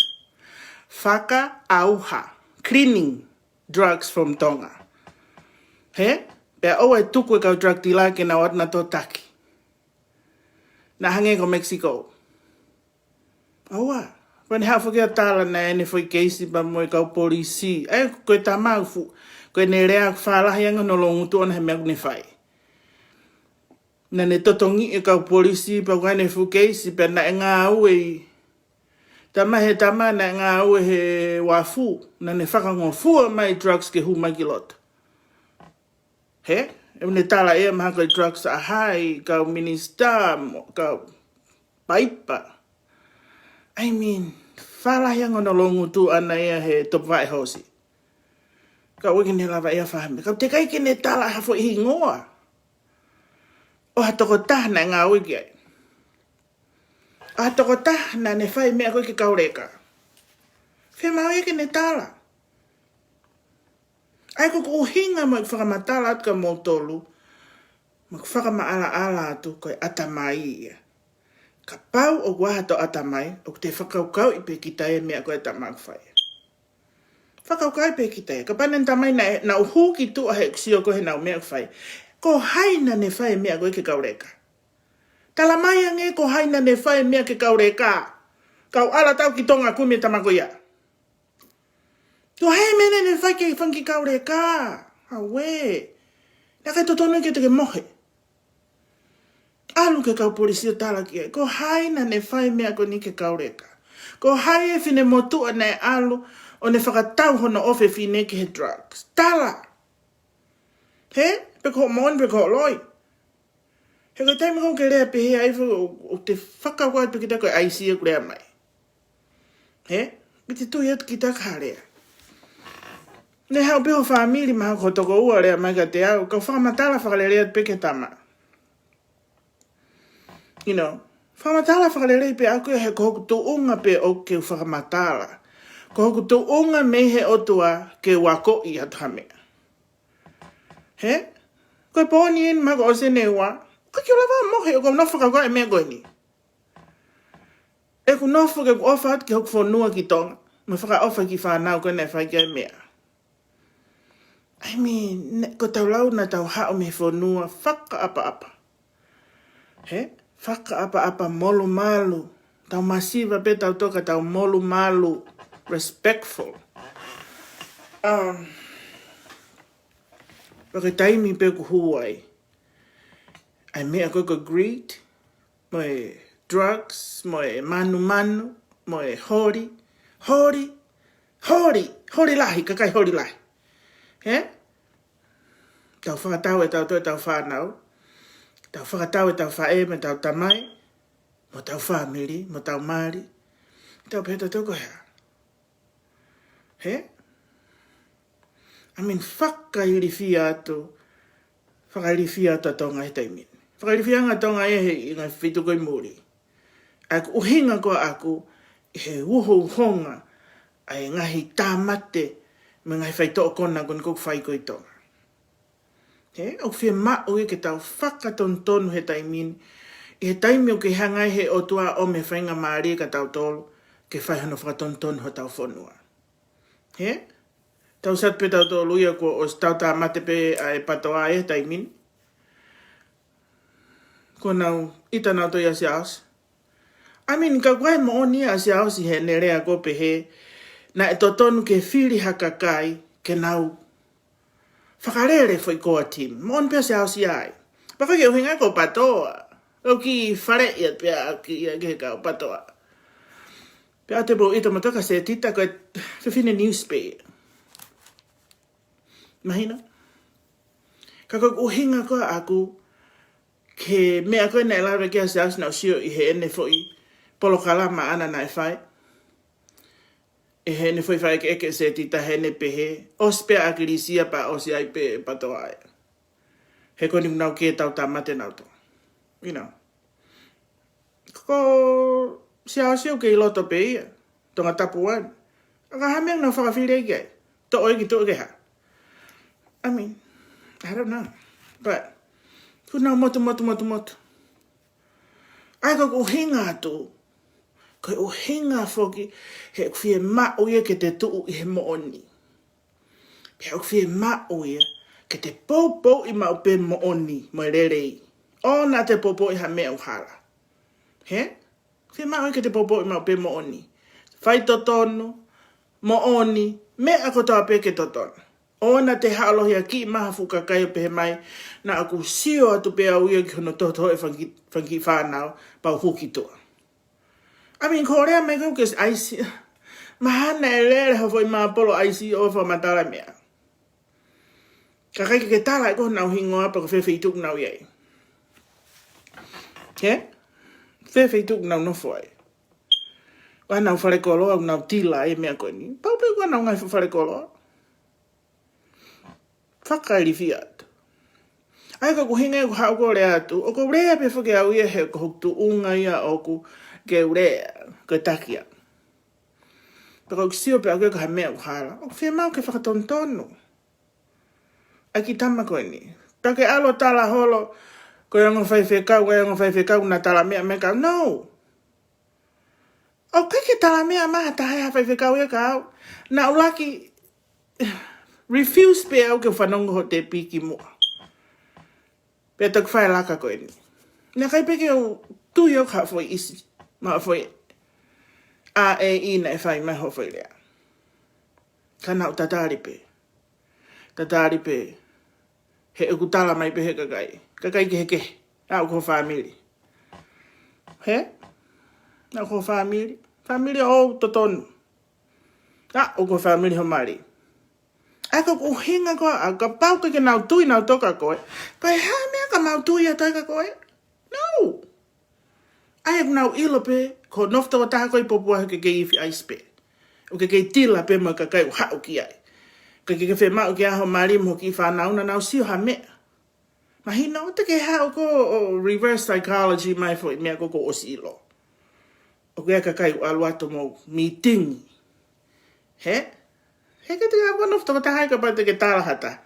Fakaʻauha. Cleaning drugs from Tonga. He? Pea ʻoua ʻe tuku e kau drug dealer ke nau ʻalu ʻo taki. Naʻa hangē ko Mexico. ʻOua. Pea ne haʻu foki ʻo tala naʻe ʻi ai ʻene foʻi keisi pea mo e kau polisi. ʻAi, ko e tama ʻoku fu-, ko ʻene lea ʻoku fālahi ange hono loungutu ʻona he meʻa ʻoku ne fai. Naʻa ne totongi e kau polisi pea ʻoku ʻi ai ʻene fuʻu keisi pea naʻe ngāue ʻi, tama he tama naʻe ngāue he uafu. Naʻa ne fakangofua mai drugs ke hū mai ki loto. He? ʻOku ne tala ʻe ia mahalo ko e drugs ʻa hai, kau minisitā, mo kau paipa. I mean, fālahi ange hono loungutu ʻana ia he topuvaʻe hoosi. Ka ʻoku ʻikai ke ne lava ia ʻo fai ha meʻa. Ka ʻoku teʻeki ai ke ne tala ha foʻi hingoa ʻo ha tokotaha naʻe ngāue ki ai. ʻA e tokotaha naʻa ne fai meʻa ko ē ki he kau leka. Fiemaʻu ia ke ne tala. ʻAi ko ʻeku ʻuhinga mo ʻeku fakamatala atu kia moutolu, mo ʻeku fakamaʻalaʻala atu ko e ʻatamai ia. Kapau ʻoku ʻi ai hato ʻatamai, ʻoku te fakakaukauʻi pē kita e meʻa ko ē ʻa e tama ʻoku fai. Fakakaukauʻi pē kita ia. Kapau naʻe tala mai naʻe, naʻa ku hū ki tuʻa he ʻeku sio ko ē heʻenau meʻa ʻoku fai. Ko hai naʻa ne fai e meʻa ko ē ki he kau leka. Tala mai ange ko hai naʻa ne fai e meʻa ki he kau leka. Kau ʻalu atu au ki Tonga ʻo kumi e tama ko ia. Ko hai e meʻa naʻa ne fai ki he fanga kiʻi kau leka. Auē. Naʻe ʻikai totonu ke te ke mohe. ʻAlu ki he kau polisi ʻo tala ki ai. Ko hai naʻa ne fai e meʻa ko eni ki he kau leka. Ko hai e finemotuʻa naʻe ʻalu ʻo ne fakatau hono ʻofefine ki he drugs. Tala. He? Pe ko hoʻo moʻoni, pe ko hoʻo loi. He ko e taimi ko ē ʻoku ke lea pehē ai fo-, ʻo, ʻo te fakakaukau pē kita ko e ʻaisi ʻoku lea mai. He? ʻIkai te tui atu kita ki ha lea. Naʻe haʻu pē ho fāmili mahalo ko ho tokoua ʻo lea mai kiate au. Kau fakamatala fakalelei atu pē ki he tama. You know, fakamatala fakalelei pē ʻaʻaku ia he ko hoku tuʻunga pē ʻoku ou fakamatala. Ko hoku tuʻunga mei he ʻOtua ke u akoʻi atu ha meʻa. He? Ko e pō ni eni mahalo kuo ʻosi ʻene ua. ʻIkai ke u lava ʻo mohe ʻoku ou nofo fakakaukau e meʻa ko eni. ʻEku nofo ke u ʻofa atu ki hoku fonua ki Tonga. Mo fakaʻofa ki he fānau ko ē naʻe fai ki ai e meʻa. I mean, ne-, ko ʻetau lau naʻa tau haʻu mei he fonua fakaʻapaʻapa. He? Fakaʻapaʻapa, molumalu. Tau masiva pē tautolu ka tau molumalu. Respectful. Um, ʻi he taimi pē ʻoku hū ai ʻa e meʻa ko ē ko e greed, mo e drugs, mo e manumanu, mo e holi, holi, holi, holi lahi, kakai holi lahi. He? Tau fakatau ʻetau toe ʻetau fānau, tau fakatau ʻetau faʻē mo ʻetau tamai, mo ʻetau fāmili, mo ʻetau mali. Tau pehē tautolu ko e hā. He? I mean, fakailifia atu, fakailifia atu ʻa Tonga he taimi ni. Fakailifia ange ʻa Tonga ia he ʻi he ngaahi feituʻu ko ē ʻi muli. ʻA ʻeku ʻuhinga ko ē ʻaʻaku, ʻi he uhouhonga ʻa e ngaahi tāmate, mo e ngaahi faitoʻo kona ko eni ʻoku fai ko ē ʻi Tonga. He, ʻoku fiemaʻu ia ke tau fakatonutonu he taimi ni, ʻi he taimi ʻoku ke hanga ai he ʻOtua ʻo ʻomai e faingamālie kia tautolu, ke fai hono fakatonutonu hotau fonua. He, tau sio atu pē tautolu ia kuo ʻosi tau tāmate pē ʻa e PTOA he taimi ni. Kuo nau ʻita nautolu ʻia Siaosi. I mean, ka ʻoku ʻi ai e moʻoni ʻa Siaosi heʻene lea ko ē pehē, naʻe totonu ke fili ha kakai, ke nau fakalele foʻi core team. Moʻoni pē ʻa Siaosi ai. Pea ʻoku ʻikai ke ʻuhinga ko Patoa. ʻOku fale ia pea ki ia ke kau Patoa. Pea te mou ʻita mo toka Setita ko e fefine news pē. Mahino? Ka ko e ʻuhinga ko ē ʻaku ki he meʻa ko ē naʻe lave ki ai ʻa Siaosi naʻa ku sio ʻi heʻene foʻi polokalama ʻana naʻe fai. ʻI heʻene foʻi fai ke ʻeke Setita heʻene pehē. ʻOsi pē ʻa ʻAkilisi ia pea ʻosi ai pē Patoa ia. He ko eni ʻoku nau kei tau tāmate nautolu. You know. Ko Siaosi ʻoku kei loto pē ia. Tongatapu ʻana. ʻA ka hā meʻa ʻoku nau fakafili ai ki ai. Toʻo ʻo ʻeke toʻo ke hā. I mean, I don't know. But, ʻoku nau motu, motu, motu, motu. ʻA ia ko e ʻuhinga atu. Ko e ʻuhinga foki, he ʻoku fiemaʻu ia ke te tuʻu ʻi he moʻoni. Pea ʻoku fiemaʻu ia, ke te poupouʻi maʻu pē moʻoni, mo e lelei. ʻOua naʻa te poupouʻi ha meʻa ʻoku hala. He? Fiemaʻu ia ke te poupouʻi maʻu pē moʻoni. Faitotonu, moʻoni, meʻa kotoa pē ke totonu. ʻOua naʻa te haʻalohi ʻa kiʻi maha fuʻu kakai ʻo pehē mai, naʻa ku sio atu pē au ia ki hono tohotoho e fanga kiʻi, fanga kiʻi fānau, pea u huki tuʻa. I mean, ko e lea mai ko ē ke ʻai si-, mahalo naʻe lele ha foʻi māpolo ʻai si o fakamatala meʻa. Ka ʻikai ke ke tala ʻe koe honau hingoa pe ko fē feituʻu ʻoku nau ʻi ai. He? Fē feituʻu ʻoku nau nofo ai. Ko ʻenau falekoloa ʻoku nau tila ai e meʻa ko eni. Pau pē ko ʻenau ngaahi falekoloa. Fakailifia atu. ʻA ia ko e ʻuhinga ia ʻoku ou haʻu ʻo lea atu, ʻoku ou lea pē foki au ia he ko hoku tuʻunga ia ʻoku ke u lea, ko e taki ia. Pea ko ʻeku sio pē au ki ha meʻa ʻoku hala, ʻoku fiemaʻu ke fakatonutonu. ʻA e kiʻi tama ko eni. Pea ke ʻalu ʻo tala holo, ko e ongo faifekau, ko e ongo faifekau naʻa tala meʻa mai kia au. No. ʻOku ʻikai ke tala meʻa mai ha taha ia ha faifekau ia kia au. Naʻa ku laki refuse pē au ke fanongo hoʻo tepi kimuʻa. Pea toki fai e laka ko eni. Naʻe ʻikai pē ke u tui au ki ha foʻi ʻisi. Mo ha foʻi ʻa e ʻi naʻe fai mai hoʻo foʻi lea. Ka naʻa ku tatali pē. Tatali pē. He ʻoku tala mai pē he kakai. Kakai kehekehe. ʻA ʻoku ho fāmili. He? ʻA ʻoku ho fāmili. Fāmili ʻoku totonu. ʻA ʻoku ho fāmili ho mali. ʻA ia ko e ʻuhinga ko ē, ʻa kapau ʻoku ʻikai ke nau tui nautolu kia koe. Ko e hā e meʻa ka mau tui atu ai kia koe? No. ʻA ia ʻoku nau ʻilo pē, ko e nofo tokotaha ko ē ʻi Popua he ʻoku ke kei ifi ʻaisi pē. ʻOku ke kei tila pē mo e kakai ʻoku haʻu ki ai. ʻOku ke kei fiemaʻu ke ʻaho mali mo e kiʻi fānau naʻa nau sio ha meʻa. Mahino, ʻoua te ke haʻu ʻo reverse psychology mai foʻi meʻa ko ē ʻoku ʻosi ʻilo. ʻOku ʻi ai e kakai ʻoku ʻalu atu mo mītingi. He? He ʻikai te ke ʻalu ʻo nofo tokotaha ai kapau te ke tala ha taha.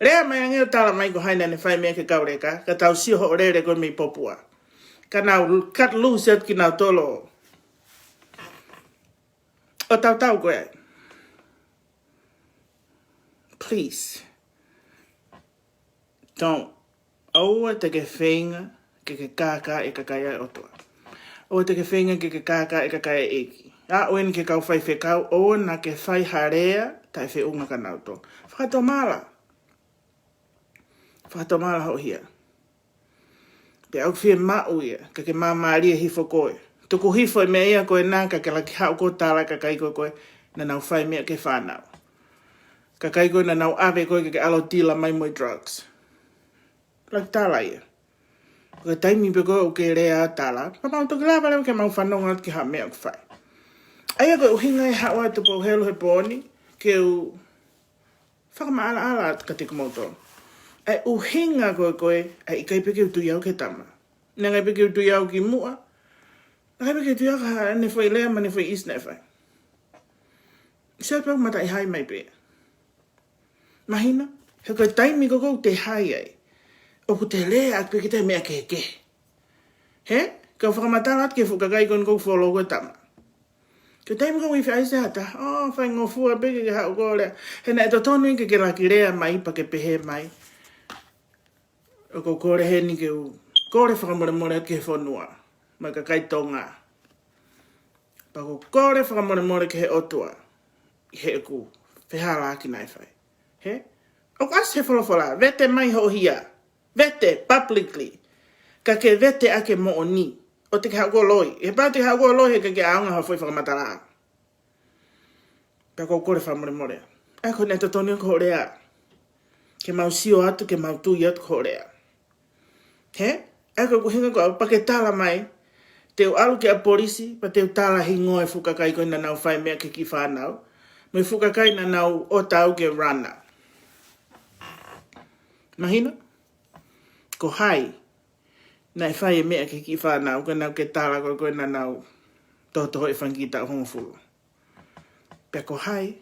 Lea mai ange ʻo tala mai ko hai naʻa ne fai meʻa ki he kau leka, ka tau sio hoʻo lele ko ē mei Popua. Ka nau cut loose atu kinautolu. ʻO tautau ko ē. Please. Don't. ʻOua te ke feinga ke ke kākaaʻi e kakai ʻa e ʻOtua. ʻOua te ke feinga ke ke kākaaʻi e kakai ʻa e ʻEiki. ʻA eni ki he kau faifekau, ʻoua naʻa ke fai ha lea taʻefeʻunga kia nautolu. Fakatomala. Fakatomala hoʻo hia. Pea ʻoku fiemaʻu ia, ka ke māmālie hifo koe. Tuku hifo e meʻa ia ko ena ka ke laki haʻu ʻo tala ki he kakai ko ē naʻa nau fai meʻa ki he fānau. Kakai ko ē naʻa nau ʻave koe ke ke ʻalu ʻo tila mai mo e drugs. Laki tala ia. Ko e taimi pē ko ē ʻoku ke lea ʻo tala, pea mau toki lava leva ke mau fanongo atu ki ha meʻa ʻoku fai. ʻA ia ko e ʻuhinga e haʻu atu Pou Helu he pō ni, ke u fakamaʻalaʻala atu kiate kimoutolu. ʻA e ʻuhinga ko ē ko ē, ʻa e ʻikai pē ke u tui au ki he tama. Naʻe ʻikai pē ke u tui au kimuʻa. Naʻe ʻikai pē ke u tui au ki haʻane foʻi lea mo ʻene foʻi ʻisi naʻe fai. Sio pē ʻoku mataʻi hai mai pē. Mahino, he ko e taimi ko ē ʻoku te hai ai. ʻOku te lea atu pē kita he meʻa kehekehe. He? Kau fakamatala atu ki he fuʻu kakai ko eni ʻoku follow ko e tama. Ko e taimi ko ē ʻoku ifi ʻaisi ha taha. ʻO, faingofua pē ke ke haʻu ʻo lea. He naʻe totonu ke ke laki lea mai pea ke pehē mai. ʻOku ou kole heni ke u kole fakamolemole atu ki he fonua. Mo e kakai Tonga. Pea ʻoku ou kole fakamolemole ki he ʻOtua. ʻI heʻeku fehālaaki naʻe fai. He? ʻOku ʻasi he folofola, vete mai hoʻo hia. Vete publicly. Ka ke vete ʻaki e moʻoni. ʻOua te ke haʻu koe ʻo loi. He kapau te ke haʻu koe ʻo loi he ʻikai ke ʻaonga hoʻo foʻi fakamatala. Pea ʻoku ou kole fakamolemole. ʻA ia ko ʻene totonu ia ko hoʻo lea. Ke mau sio atu, ke mau tui atu ko hoʻo lea. He? ʻA ia ko ʻeku ʻuhinga ko au, pea ke tala mai, te u ʻalu ki he polisi, pea te u tala hingoa e fuʻu kakai ko ē naʻa nau fai meʻa ki he kiʻi fānau. Mo e fuʻu kakai naʻa nau ʻota au ke runner. Mahino? Ko hai naʻe fai e meʻa ki he kiʻi fānau, ko ʻenau ke tala ko ē, ko ē naʻa nau tohotohoʻi e fanga kiʻi taʻu hongofulu. Pea ko hai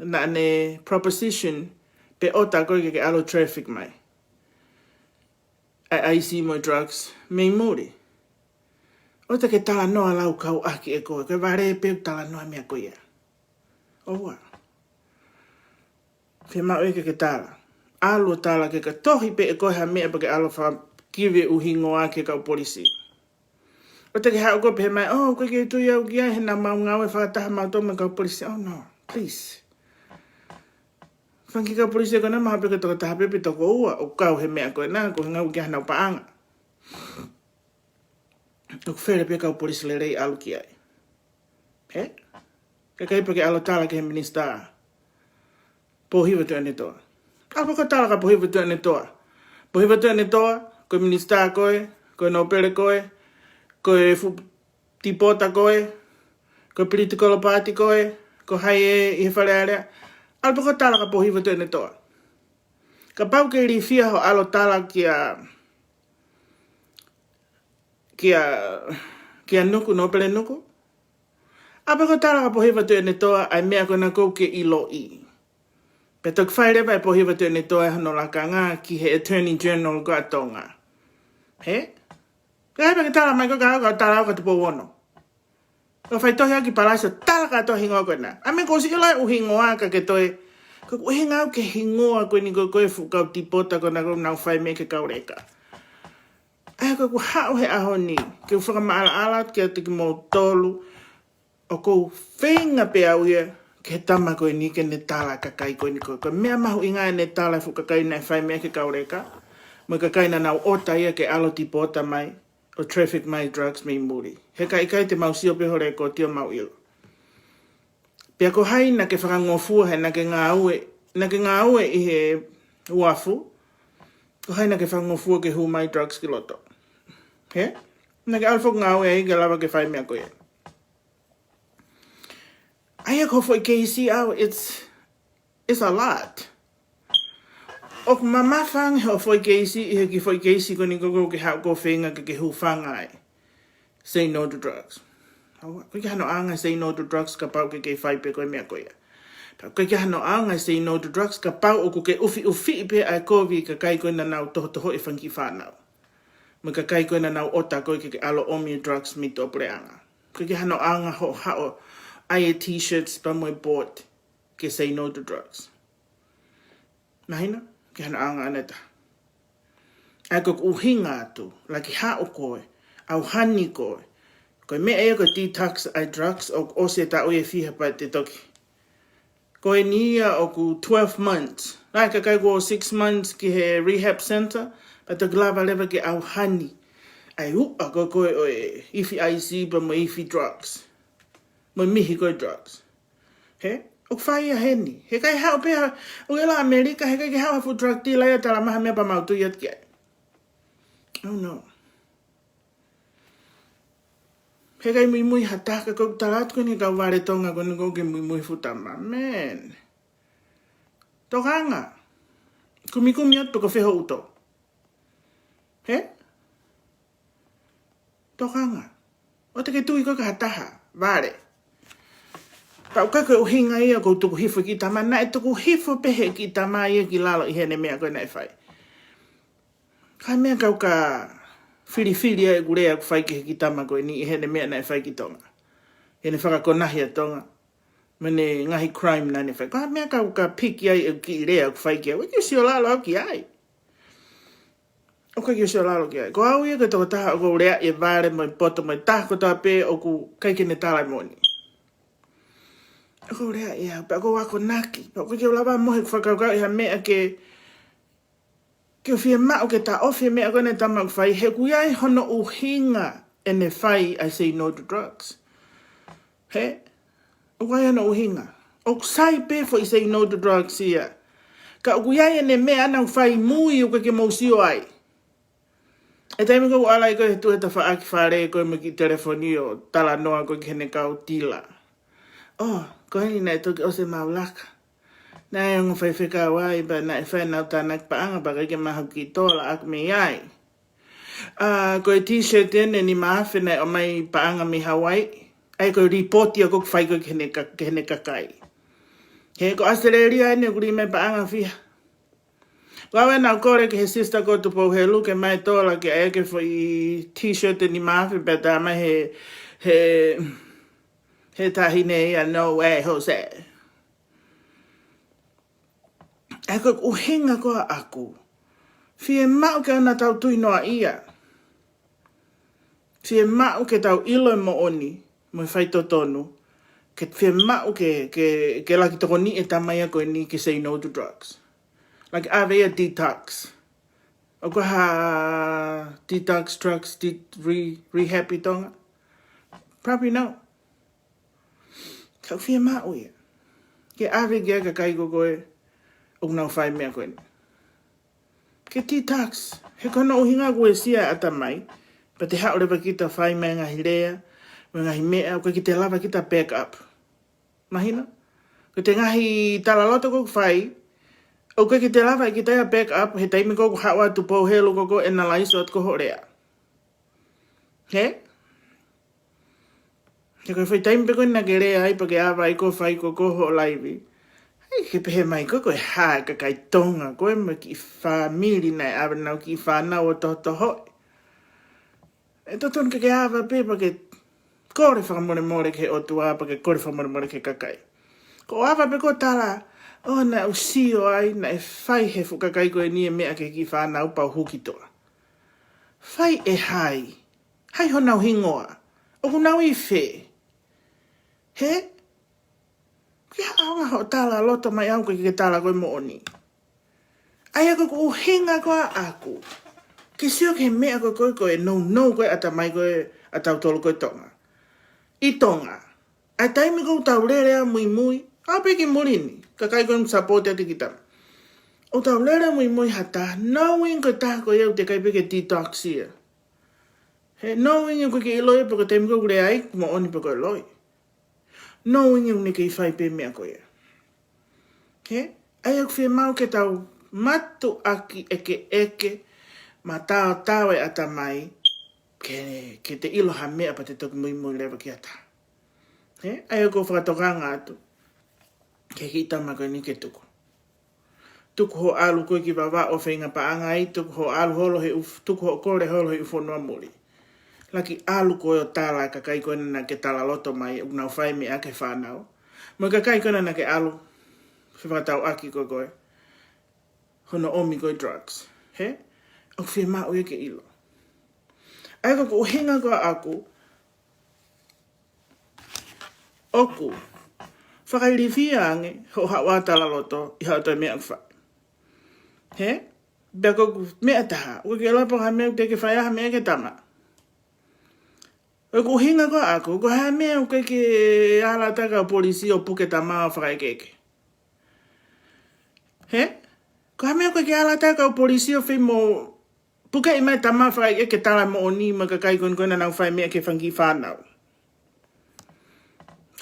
naʻa ne proposition pe ʻota koe ke ke ʻalu ʻo traffic mai ʻa e ʻaisi mo e drugs mei muli. ʻOua te ke talanoa laukau ʻaki ʻe koe, ke vale pē ʻeku talanoa meʻa ko ia. ʻOua. Fiemaʻu ia ke ke tala. ʻAlu ʻo tala ke ka tohi pē ʻe koe ha meʻa pea ke ʻalu ʻo fakakivi ʻeku hingoa ki he kau polisi. ʻOua te ke haʻu koe ʻo pehē mai, oh, ʻoku ʻikai ke tui au ki ai, he naʻa mau ngāue fakataha mautolu mo e kau polisi. Oh, no, please. Fanga kiʻi kau polisi ko ena mahalo pē ko e tokotaha pē pe toko ua ʻoku kau he meʻa ko ena, ko e ʻuhinga ʻoku ʻikai ke ʻi ai hanau paʻanga. ʻOku fele pē kau polisi lelei ʻalu ki ai. He? Kae ʻikai pē ke ʻalu ʻo tala ki he minisitā. Pōhiva Tuʻiʻonetoa. ʻAlu pē koe ʻo tala kia Pōhiva Tuʻiʻonetoa. Pōhiva Tuʻiʻonetoa, ko e minisitā koe, ko e nōpele koe, ko e fuʻu tipota koe, ko e political party koe, ko hai ē ʻi he Fale Alea. ʻAlu pē koe ʻo tala kia Pōhiva Tuʻiʻonetoa. Kapau ʻoku ke ilifia hoʻo ʻalu ʻo tala kia, kia, kia Nuku, nōpele Nuku. ʻAlu pē koe ʻo tala kia Pōhiva Tuʻiʻonetoa ʻa e meʻa ko ena ʻoku ke ʻiloʻi. Pea toki fai leva ʻe Pōhiva Tuʻiʻonetoa ʻa hono lakanga ki he Attorney General ko ē ʻa Tonga. He? Kae ʻikai pē ke tala mai koe ka, ka tala au kia Tupou Ono. ʻO fai tohi au ki Palasi ʻo tala kātoa e hingoa ko ena. ʻA ia meʻa ko ē ʻosi ʻilo ʻeku hingoa ka ke toe. Ko ʻeku ʻuhinga au ki he hingoa ko eni ko ē ko e fuʻu kau tipota ko ena ʻoku nau fai meʻa ki he kau leka. ʻA ia ko ʻeku haʻu he ʻaho ni, ke u fakamaʻalaʻala kiate kimoutolu, ʻoku ou feinga pē au ia ki he tama ko eni ke ne tala e kakai ko eni ko ē. Ko e meʻa mahuʻinga ʻene tala e fuʻu kakai naʻe fai meʻa ki he kau leka. Mo e kakai naʻa nau ʻota ia ke ʻalu ʻo tipota mai ʻo traffic mai drugs mei muli. He ka ʻikai te mau sio pē ho lēkooti ʻo mau ʻilo. Pea ko hai naʻa ke fakangofua he naʻa ke ngāue, naʻa ke ngāue ʻi he uafu, ko hai naʻa ke fakangofua ke hū mai drugs ki loto. He? Naʻa ke ʻalu ʻo fakangāue ai ke lava ke fai meʻa ko ia. ʻA ia ko e foʻi keisi au, it's, it's a lot. ʻOku mamafa ange hoʻo foʻi keisi ʻi he kiʻi foʻi keisi ko eni ko ē ʻoku ke haʻu ʻo feinga ke ke hūfanga ai. Say no to drugs. ʻOku ʻikai ke ʻi ai hano ʻaonga say no to drugs kapau ʻoku ke kei fai pē koe e meʻa ko ia. Pea ʻoku ʻikai ke ʻi ai hano ʻaonga say no to drugs kapau ʻoku ke ʻufiʻufiʻi pē ʻa e kovi ki he kakai ko ē naʻa nau tohotohoʻi e fanga kiʻi fānau. Mo e kakai ko ē naʻa nau ʻota koe ke ke ʻalu ʻo ʻomi e drugs mei tuʻapuleʻanga. ʻOku ʻikai ke ʻi ai hano ʻaonga hoʻo haʻu ʻo ʻai e T-shirts pea mo e board ke say no to drugs. Mahino? ʻIkai ke ʻi ai hano ʻaonga ʻe taha. ʻA ia ko ʻeku ʻuhinga atu, ʻuluaki haʻu koe, ʻauhani koe. Ko e meʻa ia ko e detox ʻa e drugs ʻoku ʻosi e taʻu ʻe fiha pea te toki. Ko eni ia ʻoku twelve months. Naʻe ʻi ai e kakai kuo six months ki he rehab center, pea toki lava leva ke ʻauhani ʻa e uʻa ko ē ko ē ʻo e ifi ʻaisi pea mo e ifi drugs. Mo e mihi ko ē drugs. He? ʻOku fai ia heni. He ʻikai haʻu pē ha, ʻoku ʻi ai ʻa ʻAmelika, he ʻikai ke haʻu ha fuʻu drug dealer ia ʻo tala mai ha meʻa pea mau tui atu ki ai. Oh no. He ʻikai muimui ha taha, ka ʻoku tala atu ko eni kau Vale Tonga ko eni ʻoku ke muimui fuʻu tama. Man. Tokanga. Kumikumi atu pe ko fē hoʻo uto. He? Tokanga. ʻOua te ke tui koe ki ha taha. Vale. Pea ʻoku ʻikai ko e ʻuhinga ia ʻoku ou tuku hifo e kiʻi tama, naʻe tuku hifo pē he kiʻi tama ia ki lalo ʻi heʻene meʻa ko ē naʻe fai. Ko e meʻa ʻoku ou ka filifili ai ʻeku lea ʻoku fai ki he kiʻi tama ko eni ʻi heʻene meʻa naʻe fai ki Tonga. Heʻene fakakonahi ʻa Tonga. Mo ʻene ngaahi crime naʻa ne fai. Ko e meʻa ʻoku ou ka piki ai ʻeku kiʻi lea ʻoku fai ki ai. ʻOku ʻikai ke u sio lalo ki ai. ʻOku ʻikai ke u sio lalo ki ai. Ko au ia ko e tokotaha ʻoku ou lea e Vale mo e poto mo e taha kotoa pē ʻoku ʻikai ke ne tala e moʻoni. ʻOku ou lea ia, pea ʻoku ou akonaki, pea ʻoku ʻikai ke u lava mohe ʻeku fakakaukau ʻi ha meʻa ke, ke u fiemaʻu ke taʻofi e meʻa ko ē naʻe tama ʻoku fai, he ʻoku ʻi ai hono ʻuhinga ʻene fai ʻa e say no to drugs. He? ʻOku ʻi ai hono ʻuhinga. ʻOku sai pē foʻi say no to drugs ia. Ka ʻoku ʻi ai ʻene meʻa naʻa nau fai mui ʻoku ʻikai ke mou sio ai. ʻI he taimi ko ē ʻoku ʻalu ai ko ē he tuʻu he tafaʻaki fale ko ē mo e kiʻi telefoni ʻo talanoa ko ē ki heʻene kau tila. ʻŌ, ko eni naʻe toki ʻosi ʻemau laka. Naʻe ongo faifekau ai, pea naʻe fai ʻenau tānaki paʻanga, pea ʻikai ke maʻu ha kiʻi tola ʻaʻaku mei ai. ʻA, ko e t-shirt eni ʻe nima afe naʻe ʻomai paʻanga mei Hawaii. ʻA ia ko e lipooti ia ʻoku fai ko ē ki heʻene ka-, ki heʻene kakai. He ko ʻAositelēlia eni ʻoku lī mai paʻanga fiha. Ko au ē naʻa ku kole ki he sister ko Tupou Helu ke ʻomai tola ke ʻai ʻaki e foʻi t-shirt ʻe nima afe pea tā mai he, he, he taʻahine ia, "No way, Jose." ʻA ia ko e ʻuhinga ko ē ʻaʻaku. Fiemaʻu ke ʻoua naʻa tau tui noaʻia. Fiemaʻu ke tau ʻilo e moʻoni, mo e faitotonu, ke fiemaʻu ke, ke, ke laki tokoniʻi e tama ia ko eni ke say no to drugs. Laki ʻave ia detox. ʻOku ʻi ai ha detox drugs, de-, re-, rehab ʻi Tonga? Probably no. Ka ʻoku fiemaʻu ia. Ke ʻave ki ai e kakai ko ē ʻoku nau fai e meʻa ko eni. Ke detox, he ko hono ʻuhinga ʻoku uesia e ʻatamai, pea te haʻu leva kita ʻo fai mai e ngaahi lea, mo e ngaahi meʻa, ʻoku ʻikai ke te lava kita back up. Mahino? Ko e ngaahi talaloto ʻoku fai, ʻoku ʻikai ke te lava ʻe kita ia ʻo back up, he taimi ko ē ʻoku haʻu ai Tupou Helu ko ē ʻo analyze atu ko ē hoʻo lea. He? He ko e foʻi taimi pē ko ē naʻa ke lea ai pea ke ʻave ai ko ē ʻo fai ko ē hoʻo laivi. ʻAi ke pehē mai ko ē ko e hā e kakai Tonga ko ē mo e kiʻi fāmili naʻe ʻave ʻenau kiʻi fānau ʻo tohotohoʻi. ʻE totonu ke ke ʻave pē pea ke kole fakamolemole ki he ʻOtua pea ke kole fakamolemole ki he kakai. Ko e ʻave pē ko ē ʻo tala, ʻō naʻa ku sio ai, naʻe fai ʻe he fuʻu kakai ko eni e meʻa ki he kiʻi fānau pea u huki toa. Fai ʻe hai? Hai honau hingoa? ʻOku nau ʻi fē? He? Ke haʻu ʻo talaloto mai ʻo ʻikai ke ke tala ko ē moʻoni. ʻA ia ko e ʻuhinga ko ē ʻaʻaku. Ke sio ki he meʻa ko ē ko ē ko e nounou ko ē ʻatamai ko ē ʻa tautolu ko ē Tonga. ʻI Tonga. ʻA e taimi ko ē ʻoku tau lele ai muimui. ʻAlu pē ki muli ni. Kakai ko ē ʻoku support atu ki tama. ʻOku tau lele muimui ha taha. Knowing ko e taha ko ia ʻoku teʻeki ai pē ke detox ia. He knowing ʻoku ʻikai ke ʻilo ia pe ko e taimi ko ē ʻoku lea ai, moʻoni pe ko e loi. Knowing ʻoku ne kei fai pē meʻa ko ia. He? ʻA ia ʻoku fiemaʻu ke tau mātuʻaki ʻekeʻeke, mataotao e ʻatamai, ke, ke te ʻilo ha meʻa pea te toki muimui leva ki ha taha. He? ʻA ia ʻoku ou fakatokanga atu. Ke kiʻi tama ko eni ke tuku. Tuku hoʻo ʻalu ko ē ki Vavaʻu ʻo feinga paʻanga ai, tuku hoʻo ʻalu holo he ʻū f-, tuku hoʻo kole holo he ʻū fonua muli. Laki ʻalu ko ē ʻo tala e kakai ko ē naʻa ke talaloto mai, ʻoku nau fai e meʻa ki he fānau. Mo e kakai ko ē naʻa ke ʻalu, fefakatauʻaki ko ē ko ē. Hono ʻomi ko ē drugs. He? ʻOku fiemaʻu ia ke ʻilo. ʻA ia ko e ʻuhinga ko ē ʻaʻaku, ʻoku fakailifia ange hoʻo haʻu ʻo talaloto ʻi haʻo toe meʻa ʻoku fai. He? Pea ko e meʻa ʻe taha, ʻoku ʻikai ke ʻilo pe ko e hā e meʻa ʻoku teʻeki ke fai ai ha meʻa ki he tama. Ko e ʻuhinga ko ē ʻaʻaku, ko e hā e meʻa ʻoku ʻikai ke ala atu ai e kau polisi ʻo puke e tama ʻo fakaʻekeʻeke. He? Ko e hā e meʻa ʻoku ʻikai ke ala atu ai e kau polisi ʻo fai mo pukeʻi mai e tama fai ʻe ke tala moʻoni mo e kakai ko eni ko ē naʻa nau fai e meʻa ki he fanga kiʻi fānau.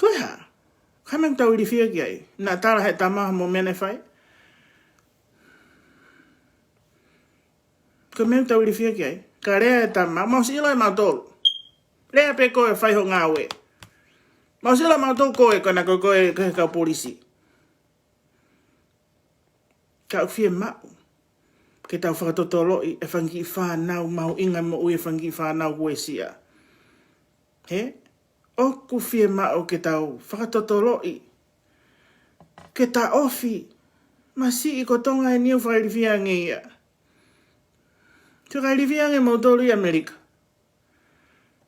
Ko e hā? Ko e hā e meʻa ʻoku tau ilifia ki ai? Naʻa tala ʻe he tama hoʻomo meʻa naʻe fai? Ko e meʻa ʻoku tau ilifia ki ai? Ka lea e tama, mau ʻosi ʻilo ʻe mautolu. Lea pē koe ʻo fai hoʻo ngāue. Mau ʻosi ʻilo ʻe mautolu koe, ko ena ko koe, ko e kau polisi. Ka ʻoku fiemaʻu ke tau fakatotoloʻi e fanga kiʻi fānau, mahuʻinga e moʻui e fanga kiʻi fānau ʻoku uesia. He? ʻOku fiemaʻu ke tau fakatotoloʻi. Ke taʻofi. Masiʻi ko Tonga eni ʻoku fakailifia ange ia. Fakailifia ange ʻe mautolu ʻi ʻAmelika.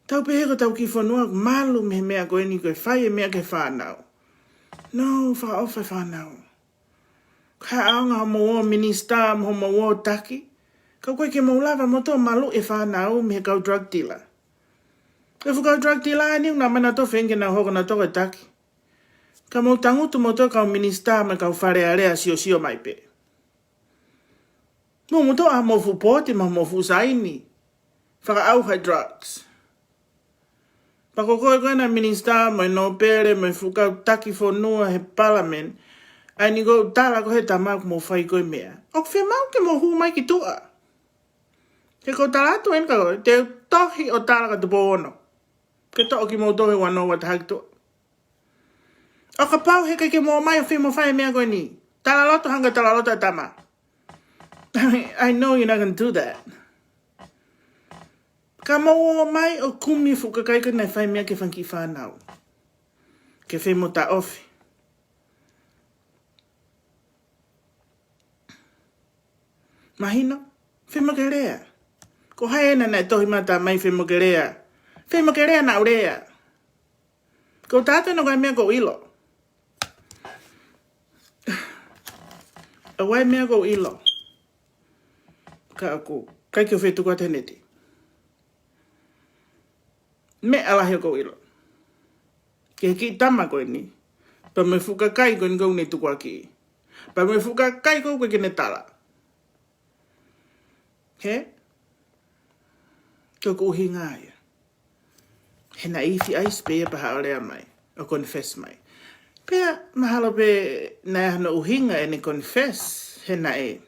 Tau pehē ko hotau kiʻi fonua ʻoku malu mei he meʻa ko eni ko e fai e meʻa ki he fānau. No, fakaʻofa e fānau. Ka ʻaonga hoʻomou ō minisitā mo hoʻomou ō taki, ka ʻoku ʻikai ke mou lava moutolu ʻo maluʻi e fānau mei he kau drug dealer. E fuʻu kau drug dealer ni, ʻoku nau ō mai nautolu ʻo feinga ke nau hoko nautolu ko e taki. Ka mou tangutu moutolu kau minisitā mo e kau Fale Alea siosio mai pē. Mou moutolu ʻai hoʻomou fuʻu pooti mo hoʻomou fuʻu saini fakaʻauha e drugs. Pea ko koe ko ena minisitā mo e nōpele mo e fuʻu kau taki fonua he palameni, ʻa eni ʻoku ou tala ko e hā e tama ʻoku mou fai ko e meʻa, ʻoku fiemaʻu ke mou hū mai ki tuʻa. He ʻoku ou tala atu eni kia koe, te u tohi ʻo tala kia Tupou Ono ke toʻo kimoutolu he ua noa ua taha ki tuʻa. ʻO kapau he ʻikai ke mou ō mai ʻo fiemaʻu fai e meʻa ko eni, talaloto hangē ko e talaloto ʻa e tama. I mean, I know you're not gonna do that. Ka mou ō mai ʻo kumi e fuʻu kakai ko ē naʻe fai e meʻa ki he fanga kiʻi fānau. Ke fai mo taʻofi. Mahino, fai mo ke lea. Ko hai ena naʻe tohi mai ʻa e tama, fai mo ke lea. Fai mo ke lea naʻa ku lea. ʻOku ou tala atu eni ko e meʻa ʻoku ou ʻilo. ʻOku ʻi ai e meʻa ʻoku ou ʻilo. Ka ʻoku ʻikai ke u fie tuku atu he neti. Meʻa lahi ʻoku ou ʻilo. Ki he kiʻi tama ko eni. Pea mo e fuʻu kakai ko eni ʻoku ne tukuakiʻi. Pea mo e fuʻu kakai ko ē ʻoku ʻikai ke ne tala. Hē? Ko ʻeku ʻuhinga ia. He naʻe ifi ʻaisi pē ia pea haʻu ʻo lea mai, ʻo confess mai. Pea mahalo pē naʻe ʻi ai hano ʻuhinga ʻene confess, he naʻe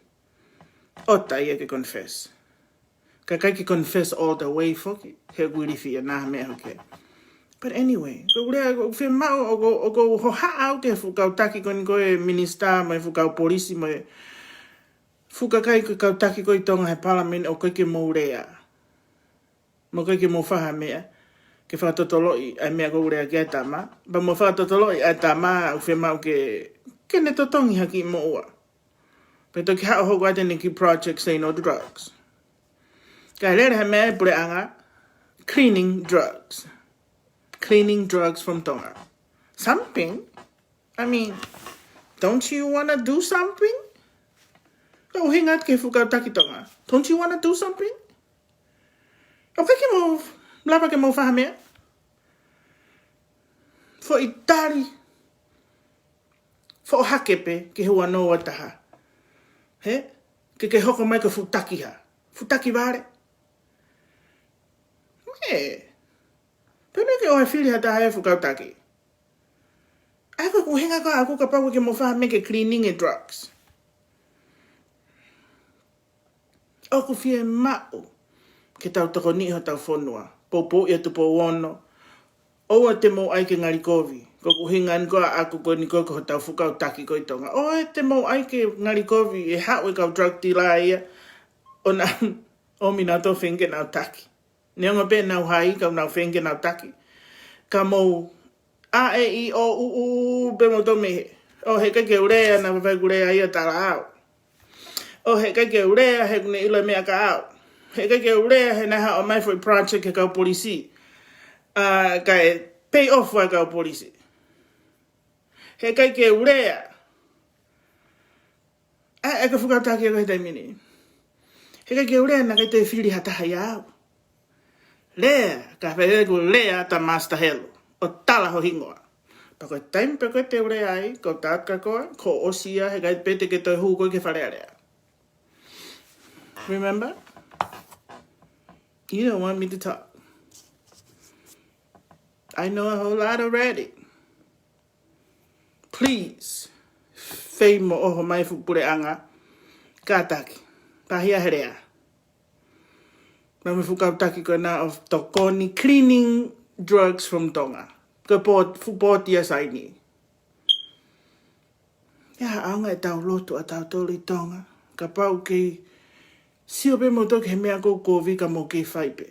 ʻota ia ke confess. Ka ʻikai ke confess all the way foki, he ʻoku ʻilifi ia, naʻa ha meʻa hoke. But anyway, ko e lea, ʻoku ou fiemaʻu, ʻoku ou, ʻoku ou hohaʻa au ki he fuʻu kau taki ko eni ko e minisitā, mo e fuʻu kau polisi, mo e fuʻu kakai ko ē kau taki ko ē ʻi Tonga he palameni, ʻoku ʻikai ke mou lea. Mou ʻikai ke mou fai ha meʻa ke fakatotoloʻi ʻa e meʻa ʻoku ou lea ki ai ʻa e tama. Pea mou fakatotoloʻi ʻa e tama, ʻoku fiemaʻu ke, ke ne totongi ha kiʻi moʻua. Pea toki haʻu ʻo hoko atu ʻene kiʻi project, say no to drugs. Kae lele ha meʻa ʻa e puleʻanga, cleaning drugs. Cleaning drugs from Tonga. Something. I mean, don't you wanna do something? Ko e ʻuhinga atu ki he fuʻu kau taki Tonga. Don't you wanna do something? ʻOku ʻikai ke mou lava ke mou fai ha meʻa. Foʻi tali. Foʻi hake pē ki he ua noa ua taha. Hē? Ke ke hoko mai ko e fuʻu taki hā? Fuʻu taki vale? Ē. Pea meʻa ke ʻoua ʻe fili ha taha ʻe fuʻu kau taki. ʻA ia ko ʻeku ʻuhinga ko ē ʻaʻaku, kapau ʻoku ʻikai ke mou fai ha meʻa ke cleaning e drugs. ʻOku fiemaʻu ke tau tokoniʻi hotau fonua. Poupouʻi ʻa Tupou Ono. ʻOua te mou ʻai ke ngali kovi. Ko ʻeku ʻuhinga eni ko ē ʻaʻaku ko eni ko ē ko hotau fuʻu kau taki ko ē ʻi Tonga. ʻOua te mou ʻai ke ngali kovi, ʻe haʻu e kau drug dealer ia ʻo nau ʻomi nautolu ʻo feinga ke nau taki. Neongo pē ʻenau hai, ka ʻoku nau feinga ke nau taki. Ka mou ʻaʻe ʻi ʻo ʻuʻu pē moutolu mei hē. ʻO he ʻikai ke u lea naʻa faifai ku lea ia tala au. ʻO he ʻikai ke u lea he ʻoku ne ʻilo e meʻa kia au. He ʻikai ke u lea he naʻe haʻu mai foʻi project he kau polisi. ʻA, kae pay off ʻa e kau polisi. He ʻikai ke u lea. ʻA, ʻa e kau fuʻu kau taki ko ē he taimi ni. He ʻikai ke u lea naʻa ke toe fili ha taha ʻia au. Lea, ka fai ʻeku lea ʻa Master Helu. ʻO tala ho hingoa. Pea ko e taimi pē ko ē te u lea ai, ʻoku ou tala atu kia koe, kuo ʻosi ia, he ʻikai pē te ke toe hū koe ki he Fale Alea. Remember? You don't want me to talk. I know a whole lot already. Please, fai mo ʻoho mai fuʻu puleʻanga, kātaki, pahia he lea. Pea mo e fuʻu kau taki ko ena ʻo tokoni cleaning drugs from Tonga. Ko e pō-, fuʻu pooti ia saini. ʻE ʻaonga ʻetau lotu ʻatautolu ʻi Tonga. Kapau ʻoku kei sio pē moutolu ki he meʻa ʻoku kovi ka mou kei fai pē.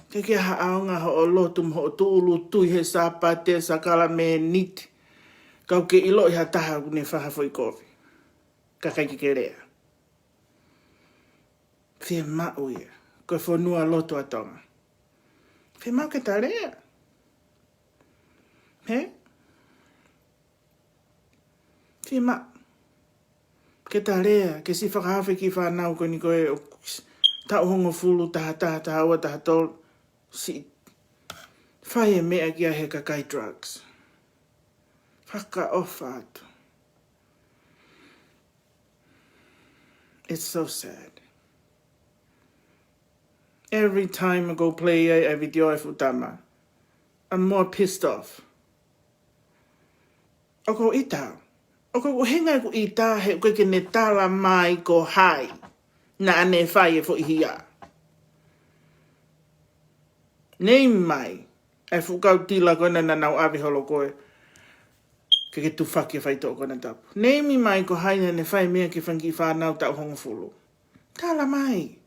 ʻIkai ke ʻaonga hoʻo lotu mo hoʻo tūʻulutui he Sāpate, sākalameniti, ka ʻoku ke ʻiloʻi ha taha ʻoku ne fai ha foʻi kovi. Ka ʻikai ke ke lea. Fiemaʻu ia. Ko e fonua lotu ʻa Tonga. Fiemaʻu ke ta lea. Hē? Fiemaʻu ke ta lea, ke siʻi fakahaofi e kiʻi fānau ko eni ko ē ʻoku taʻu hongofulu, taha taha, taha ua, taha tolu, siʻi fai e meʻa ki ai he kakai drugs. Fakaʻofa atu. It's so sad. Every time I go play a, a video ʻa e fuʻu tama, I'm more pissed off. ʻOku ou ʻita. ʻOku ou hinga ʻeku ʻita he ʻoku ʻikai ke ne tala mai ko hai naʻa ne fai e foʻi hia. Name mai e fuʻu kau tila ko ena naʻa nau ʻave holo ko ē ke ke tufaki e faitoʻo konatapu. Name mai ko hai naʻa ne fai e meʻa ki he fanga kiʻi fānau taʻu hongofulu. Tala mai.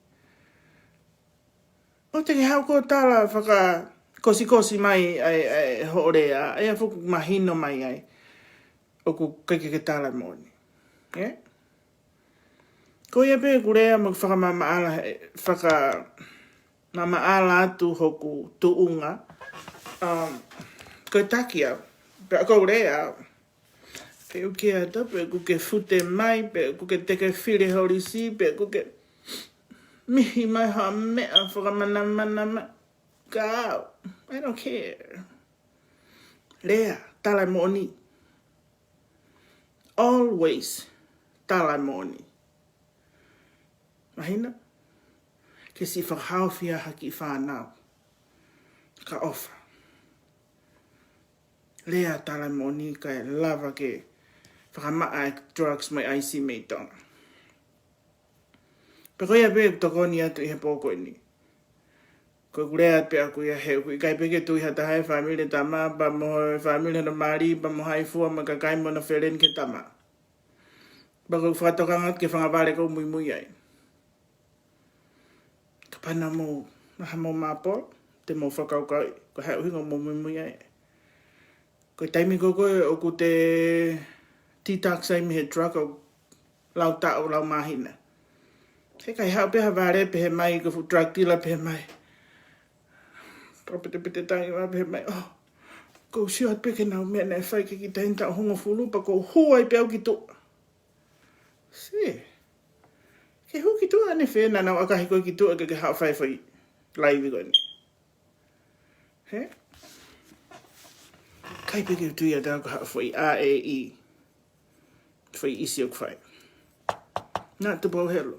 ʻOua te ke haʻu koe ʻo tala fakakosikosi mai ʻa e, ʻa e hoʻo lea, ʻa ia foki ʻoku mahino mai ai ʻoku ʻikai ke ke tala moʻoni. ʻE? Ko ia pē ʻeku lea mo fakamamaʻala, fakamamaʻala atu hoku tuʻunga. Um, ko e taki au, pea ʻoku ou lea, pe ʻoku ke ʻata, pe ʻoku ke fute mai, pe ʻoku ke teke fili holisi, pe ʻoku ke mihi mai ha meʻa fakamanamana mai. Ka au, I don't care. Lea, tala moʻoni. Always tala moʻoni. Mahino? Ke siʻi fakahaofi ʻa e kiʻi fānau. Fakaʻofa. Lea, tala moʻoni kae lava ke fakamaʻa e drugs mo e ʻaisi mei Tonga. Pea ko ia pē ʻeku tokoni atu ʻi he pō ko eni. Ko ʻeku lea pē ʻaʻaku ia he ʻoku ʻikai pē ke tui ha taha e fāmili e tama, pea mo e fāmili hono mali, pea mo hai fua mo e kakai mo hono feleni ki he tama. Pea ʻoku ou fakatokanga atu ki he fanga vale ʻoku ou muimui ai. Kapau naʻa mou, naʻa mou mapo, te mou fakakaukauʻi ko e hā e ʻuhinga ʻoku mou muimui ai. Ko e taimi ko ē ʻoku te detox ai mei he drug ʻoku lau taʻu, lau māhina. He ʻikai haʻu pē ha vale pehē mai, ko e fuʻu drug dealer pehē mai. Pea pete pete tangi mai pehē mai, oh, ʻoku ou sio atu pē ki heʻenau meʻa naʻe fai ki he kiʻi taʻahine taʻu hongofulu, pea ʻoku ou hū ai pē au ki tuʻa. Sē. Ke hū ki tuʻa ʻanefē naʻa nau ʻakahi koe ki tuʻa ke ke haʻu ʻo fai e foʻi laivi ko eni. Hē? ʻIkai pē ke u tui ʻe au ko ha foʻi A A E. Foʻi ʻisi ʻoku fai. Naʻa Tupou Helu.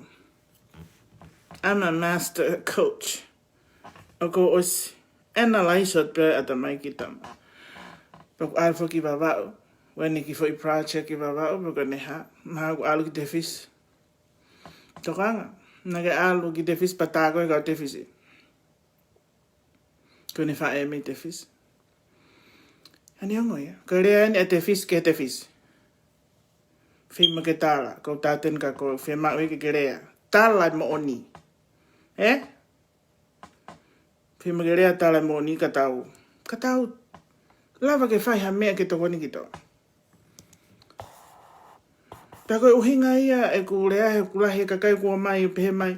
I'm a master coach. ʻOku ou ʻosi analyze atu pē ʻatamai ki tama. Pea ʻoku ʻalu foki ki Vavaʻu. Ko eni kiʻi foʻi project ki Vavaʻu, pea ko ʻene hā. Mahalo ʻoku ʻalu ki Tefisi. Tokanga. Naʻa ke ʻalu ki Tefisi pea tā koe kau Tefisi. Ko ʻene faʻē mei Tefisi. ʻA e ongo ia. Ko e lea eni ʻa Tefisi ki he Tefisi. Fiemaʻu ke tala, ko e tateni ka ko e fiemaʻu ke ke lea. Tala moʻoni. Ē? Fiemaʻu ke lea, tala moʻoni ka tau. Ka tau lava ke fai ha meʻa ke tokoni ki Tonga. Pea ko e ʻuhinga ia ʻeku lea he ʻoku lahi e kakai ʻoku ʻomai ʻo pehē mai,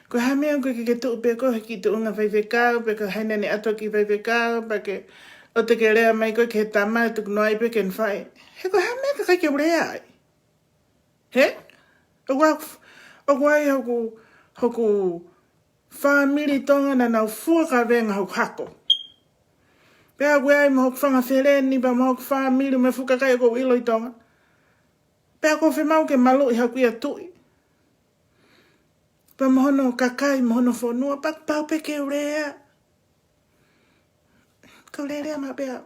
ko e hā e meʻa ʻoku ke, ke tuʻu pē koe he kiʻi tuʻunga faifekau, pe ko hai naʻa ne ʻatu ki faifekau, pea ke ʻoua te ke lea mai koe ki he tama ʻe tuku noa ai pē ke ne fai. He ko e hā e meʻa ʻoku ʻikai ke u lea ai. Hē? ʻOku ʻa-, ʻoku ʻi ai hoku, hoku fāmili Tonga naʻa nau fua kavenga hoku hako. Pea ʻoku ʻi ai mo hoku fanga feleni, pea mo hoku fāmili, mo e fuʻu kakai ʻoku ou ʻilo ʻi Tonga. Pea ʻoku ou fiemaʻu ke maluʻi haku ia tuʻi. Pea mo hono kakai, mo hono fonua, pea pau pē ke u lea. Ka u lelea maʻu pē au.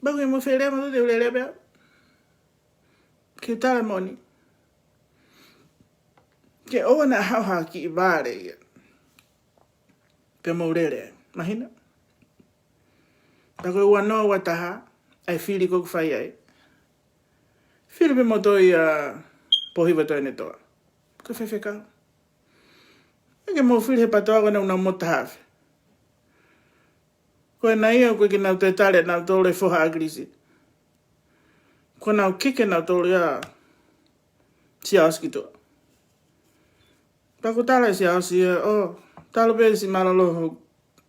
Pea ʻoku ʻi ai mo e felea mo e tuʻi te u lelea pē au. Ke u tala moʻoni. Ke ʻoua naʻa haʻu ha kiʻi vale ia. Pea mou lele, mahino? Pea ko e ua noa ua taha, ʻa e fili ko ē ʻoku fai ai. Fili pē mo toi ʻa Pōhiva Toenetoa. Ko e faifekau. ʻIkai ke mou fili he PTOA ko ʻenau nau mo taha afe. Ko ena ia ʻoku ʻikai ke nau toe tali ʻe nautolu e foha ʻa ʻAkilisi. Ko ʻenau kiki ʻe nautolu ia Siaosi ki tuʻa. Pea ʻoku tala ʻe Siaosi ia, ʻo, talu pē siʻi mālōlō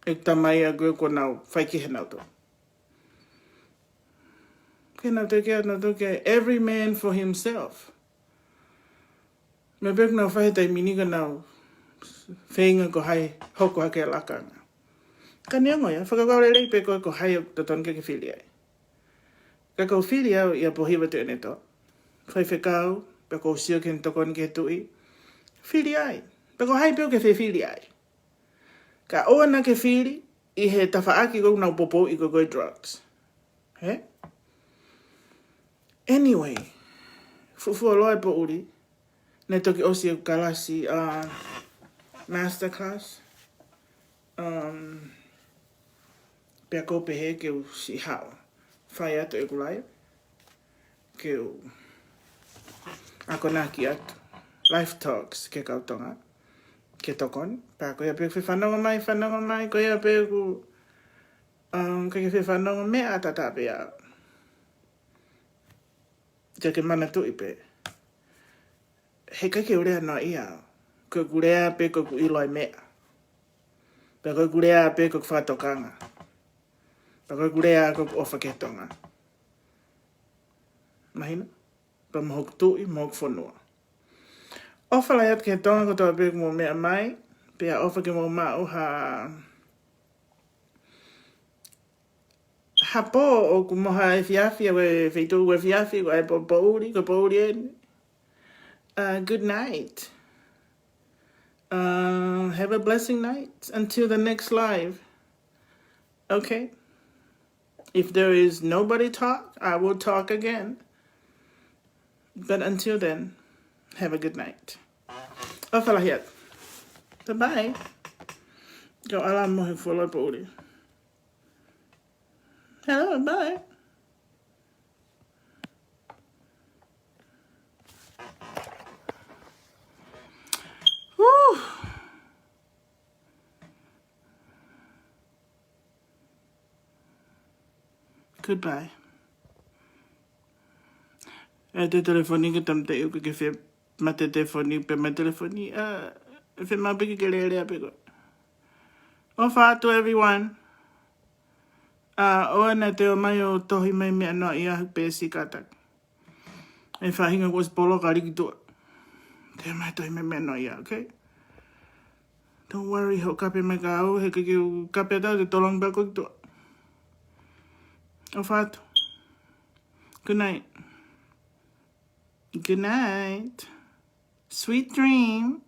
ʻeku tamai ʻaʻaku ko ʻenau fai ki he nautolu. Ke nau teke, nau teke, every man for himself. Meʻa pē ʻoku nau fai he taimi ni ka nau feinga ko hai hoko hake lakanga. Ka neongo ia, fakakaukau lelei pē ko, ko hai ʻoku totonu ke ke fili ai. Ka ʻoku ou fili au ʻia Pōhiva Tuʻiʻonetoa. Faifekau, pea ʻoku ou sio ki heʻene tokoni ki he Tuʻi. Fili ai. Pea ko hai pē ʻoku ke fefili ai. Ka ʻoua naʻa ke fili ʻi he tafaʻaki ʻoku nau poupouʻi ko e ko e drugs. He? Anyway, fuʻu fuoloa e poʻuli. Ne toki ʻosi e kalasi, uh, masterclass. Um, pea ʻoku ou pehē ke u siʻi haʻu. Fai atu ʻeku live. Ke u akonaki atu. Live talks ki he kau Tonga. Ke tokoni. Pea ko ia pē ʻoku fefanongo mai, fanongo mai. Ko ia pē ʻoku, um, ʻikai ke fefanongo, meʻa ʻatā pē ia. Ke ke manatuʻi pē. He ʻikai ke u lea noaʻia. Ko ʻeku lea pē ko ʻeku ʻilo e meʻa. Pea ko ʻeku lea pē ko ʻeku fakatokanga. Pea ko ʻeku lea ko ʻeku ʻofa ki he Tonga. Mahino? Pea mo hoku Tuʻi, mo hoku fonua. ʻOfa lahi atu ki he Tonga kotoa pē ʻoku mou meʻa mai. Pea ʻofa ke mou maʻu ha, ha pō ʻoku mo ha efiafi, ʻa e feituʻu ʻoku efiafi, ʻa e pō, poʻuli, ko e poʻuli eni. Uh, good night. Uh, have a blessing night. Until the next live. Okay? If there is nobody talk, I will talk again. But until then, have a good night. ʻOfa lahi atu. Bye-bye. Kau ʻalu mo e fuoloa e poʻuli. Hello, bye. Whew. Goodbye. ʻE te telefoni ke tam te u ke ke fe mate telefoni pe mate telefoni. Uh, fe ma pe ke ke lele a pe ko. ʻOfa atu everyone. Uh, ʻoua naʻa te ō mai ʻo tohi mai meʻa noaʻia pe sikata. ʻE faʻahinga kuo ʻosi polo ka liki tuʻa. Te mai tohi mai meʻa noaʻia, okay? Don't worry, hoʻo kape mai ka au, he ʻikai ke u kape atu au te tolong pē ko tuʻa. ʻOfa atu. Good night. Good night. Sweet dreams.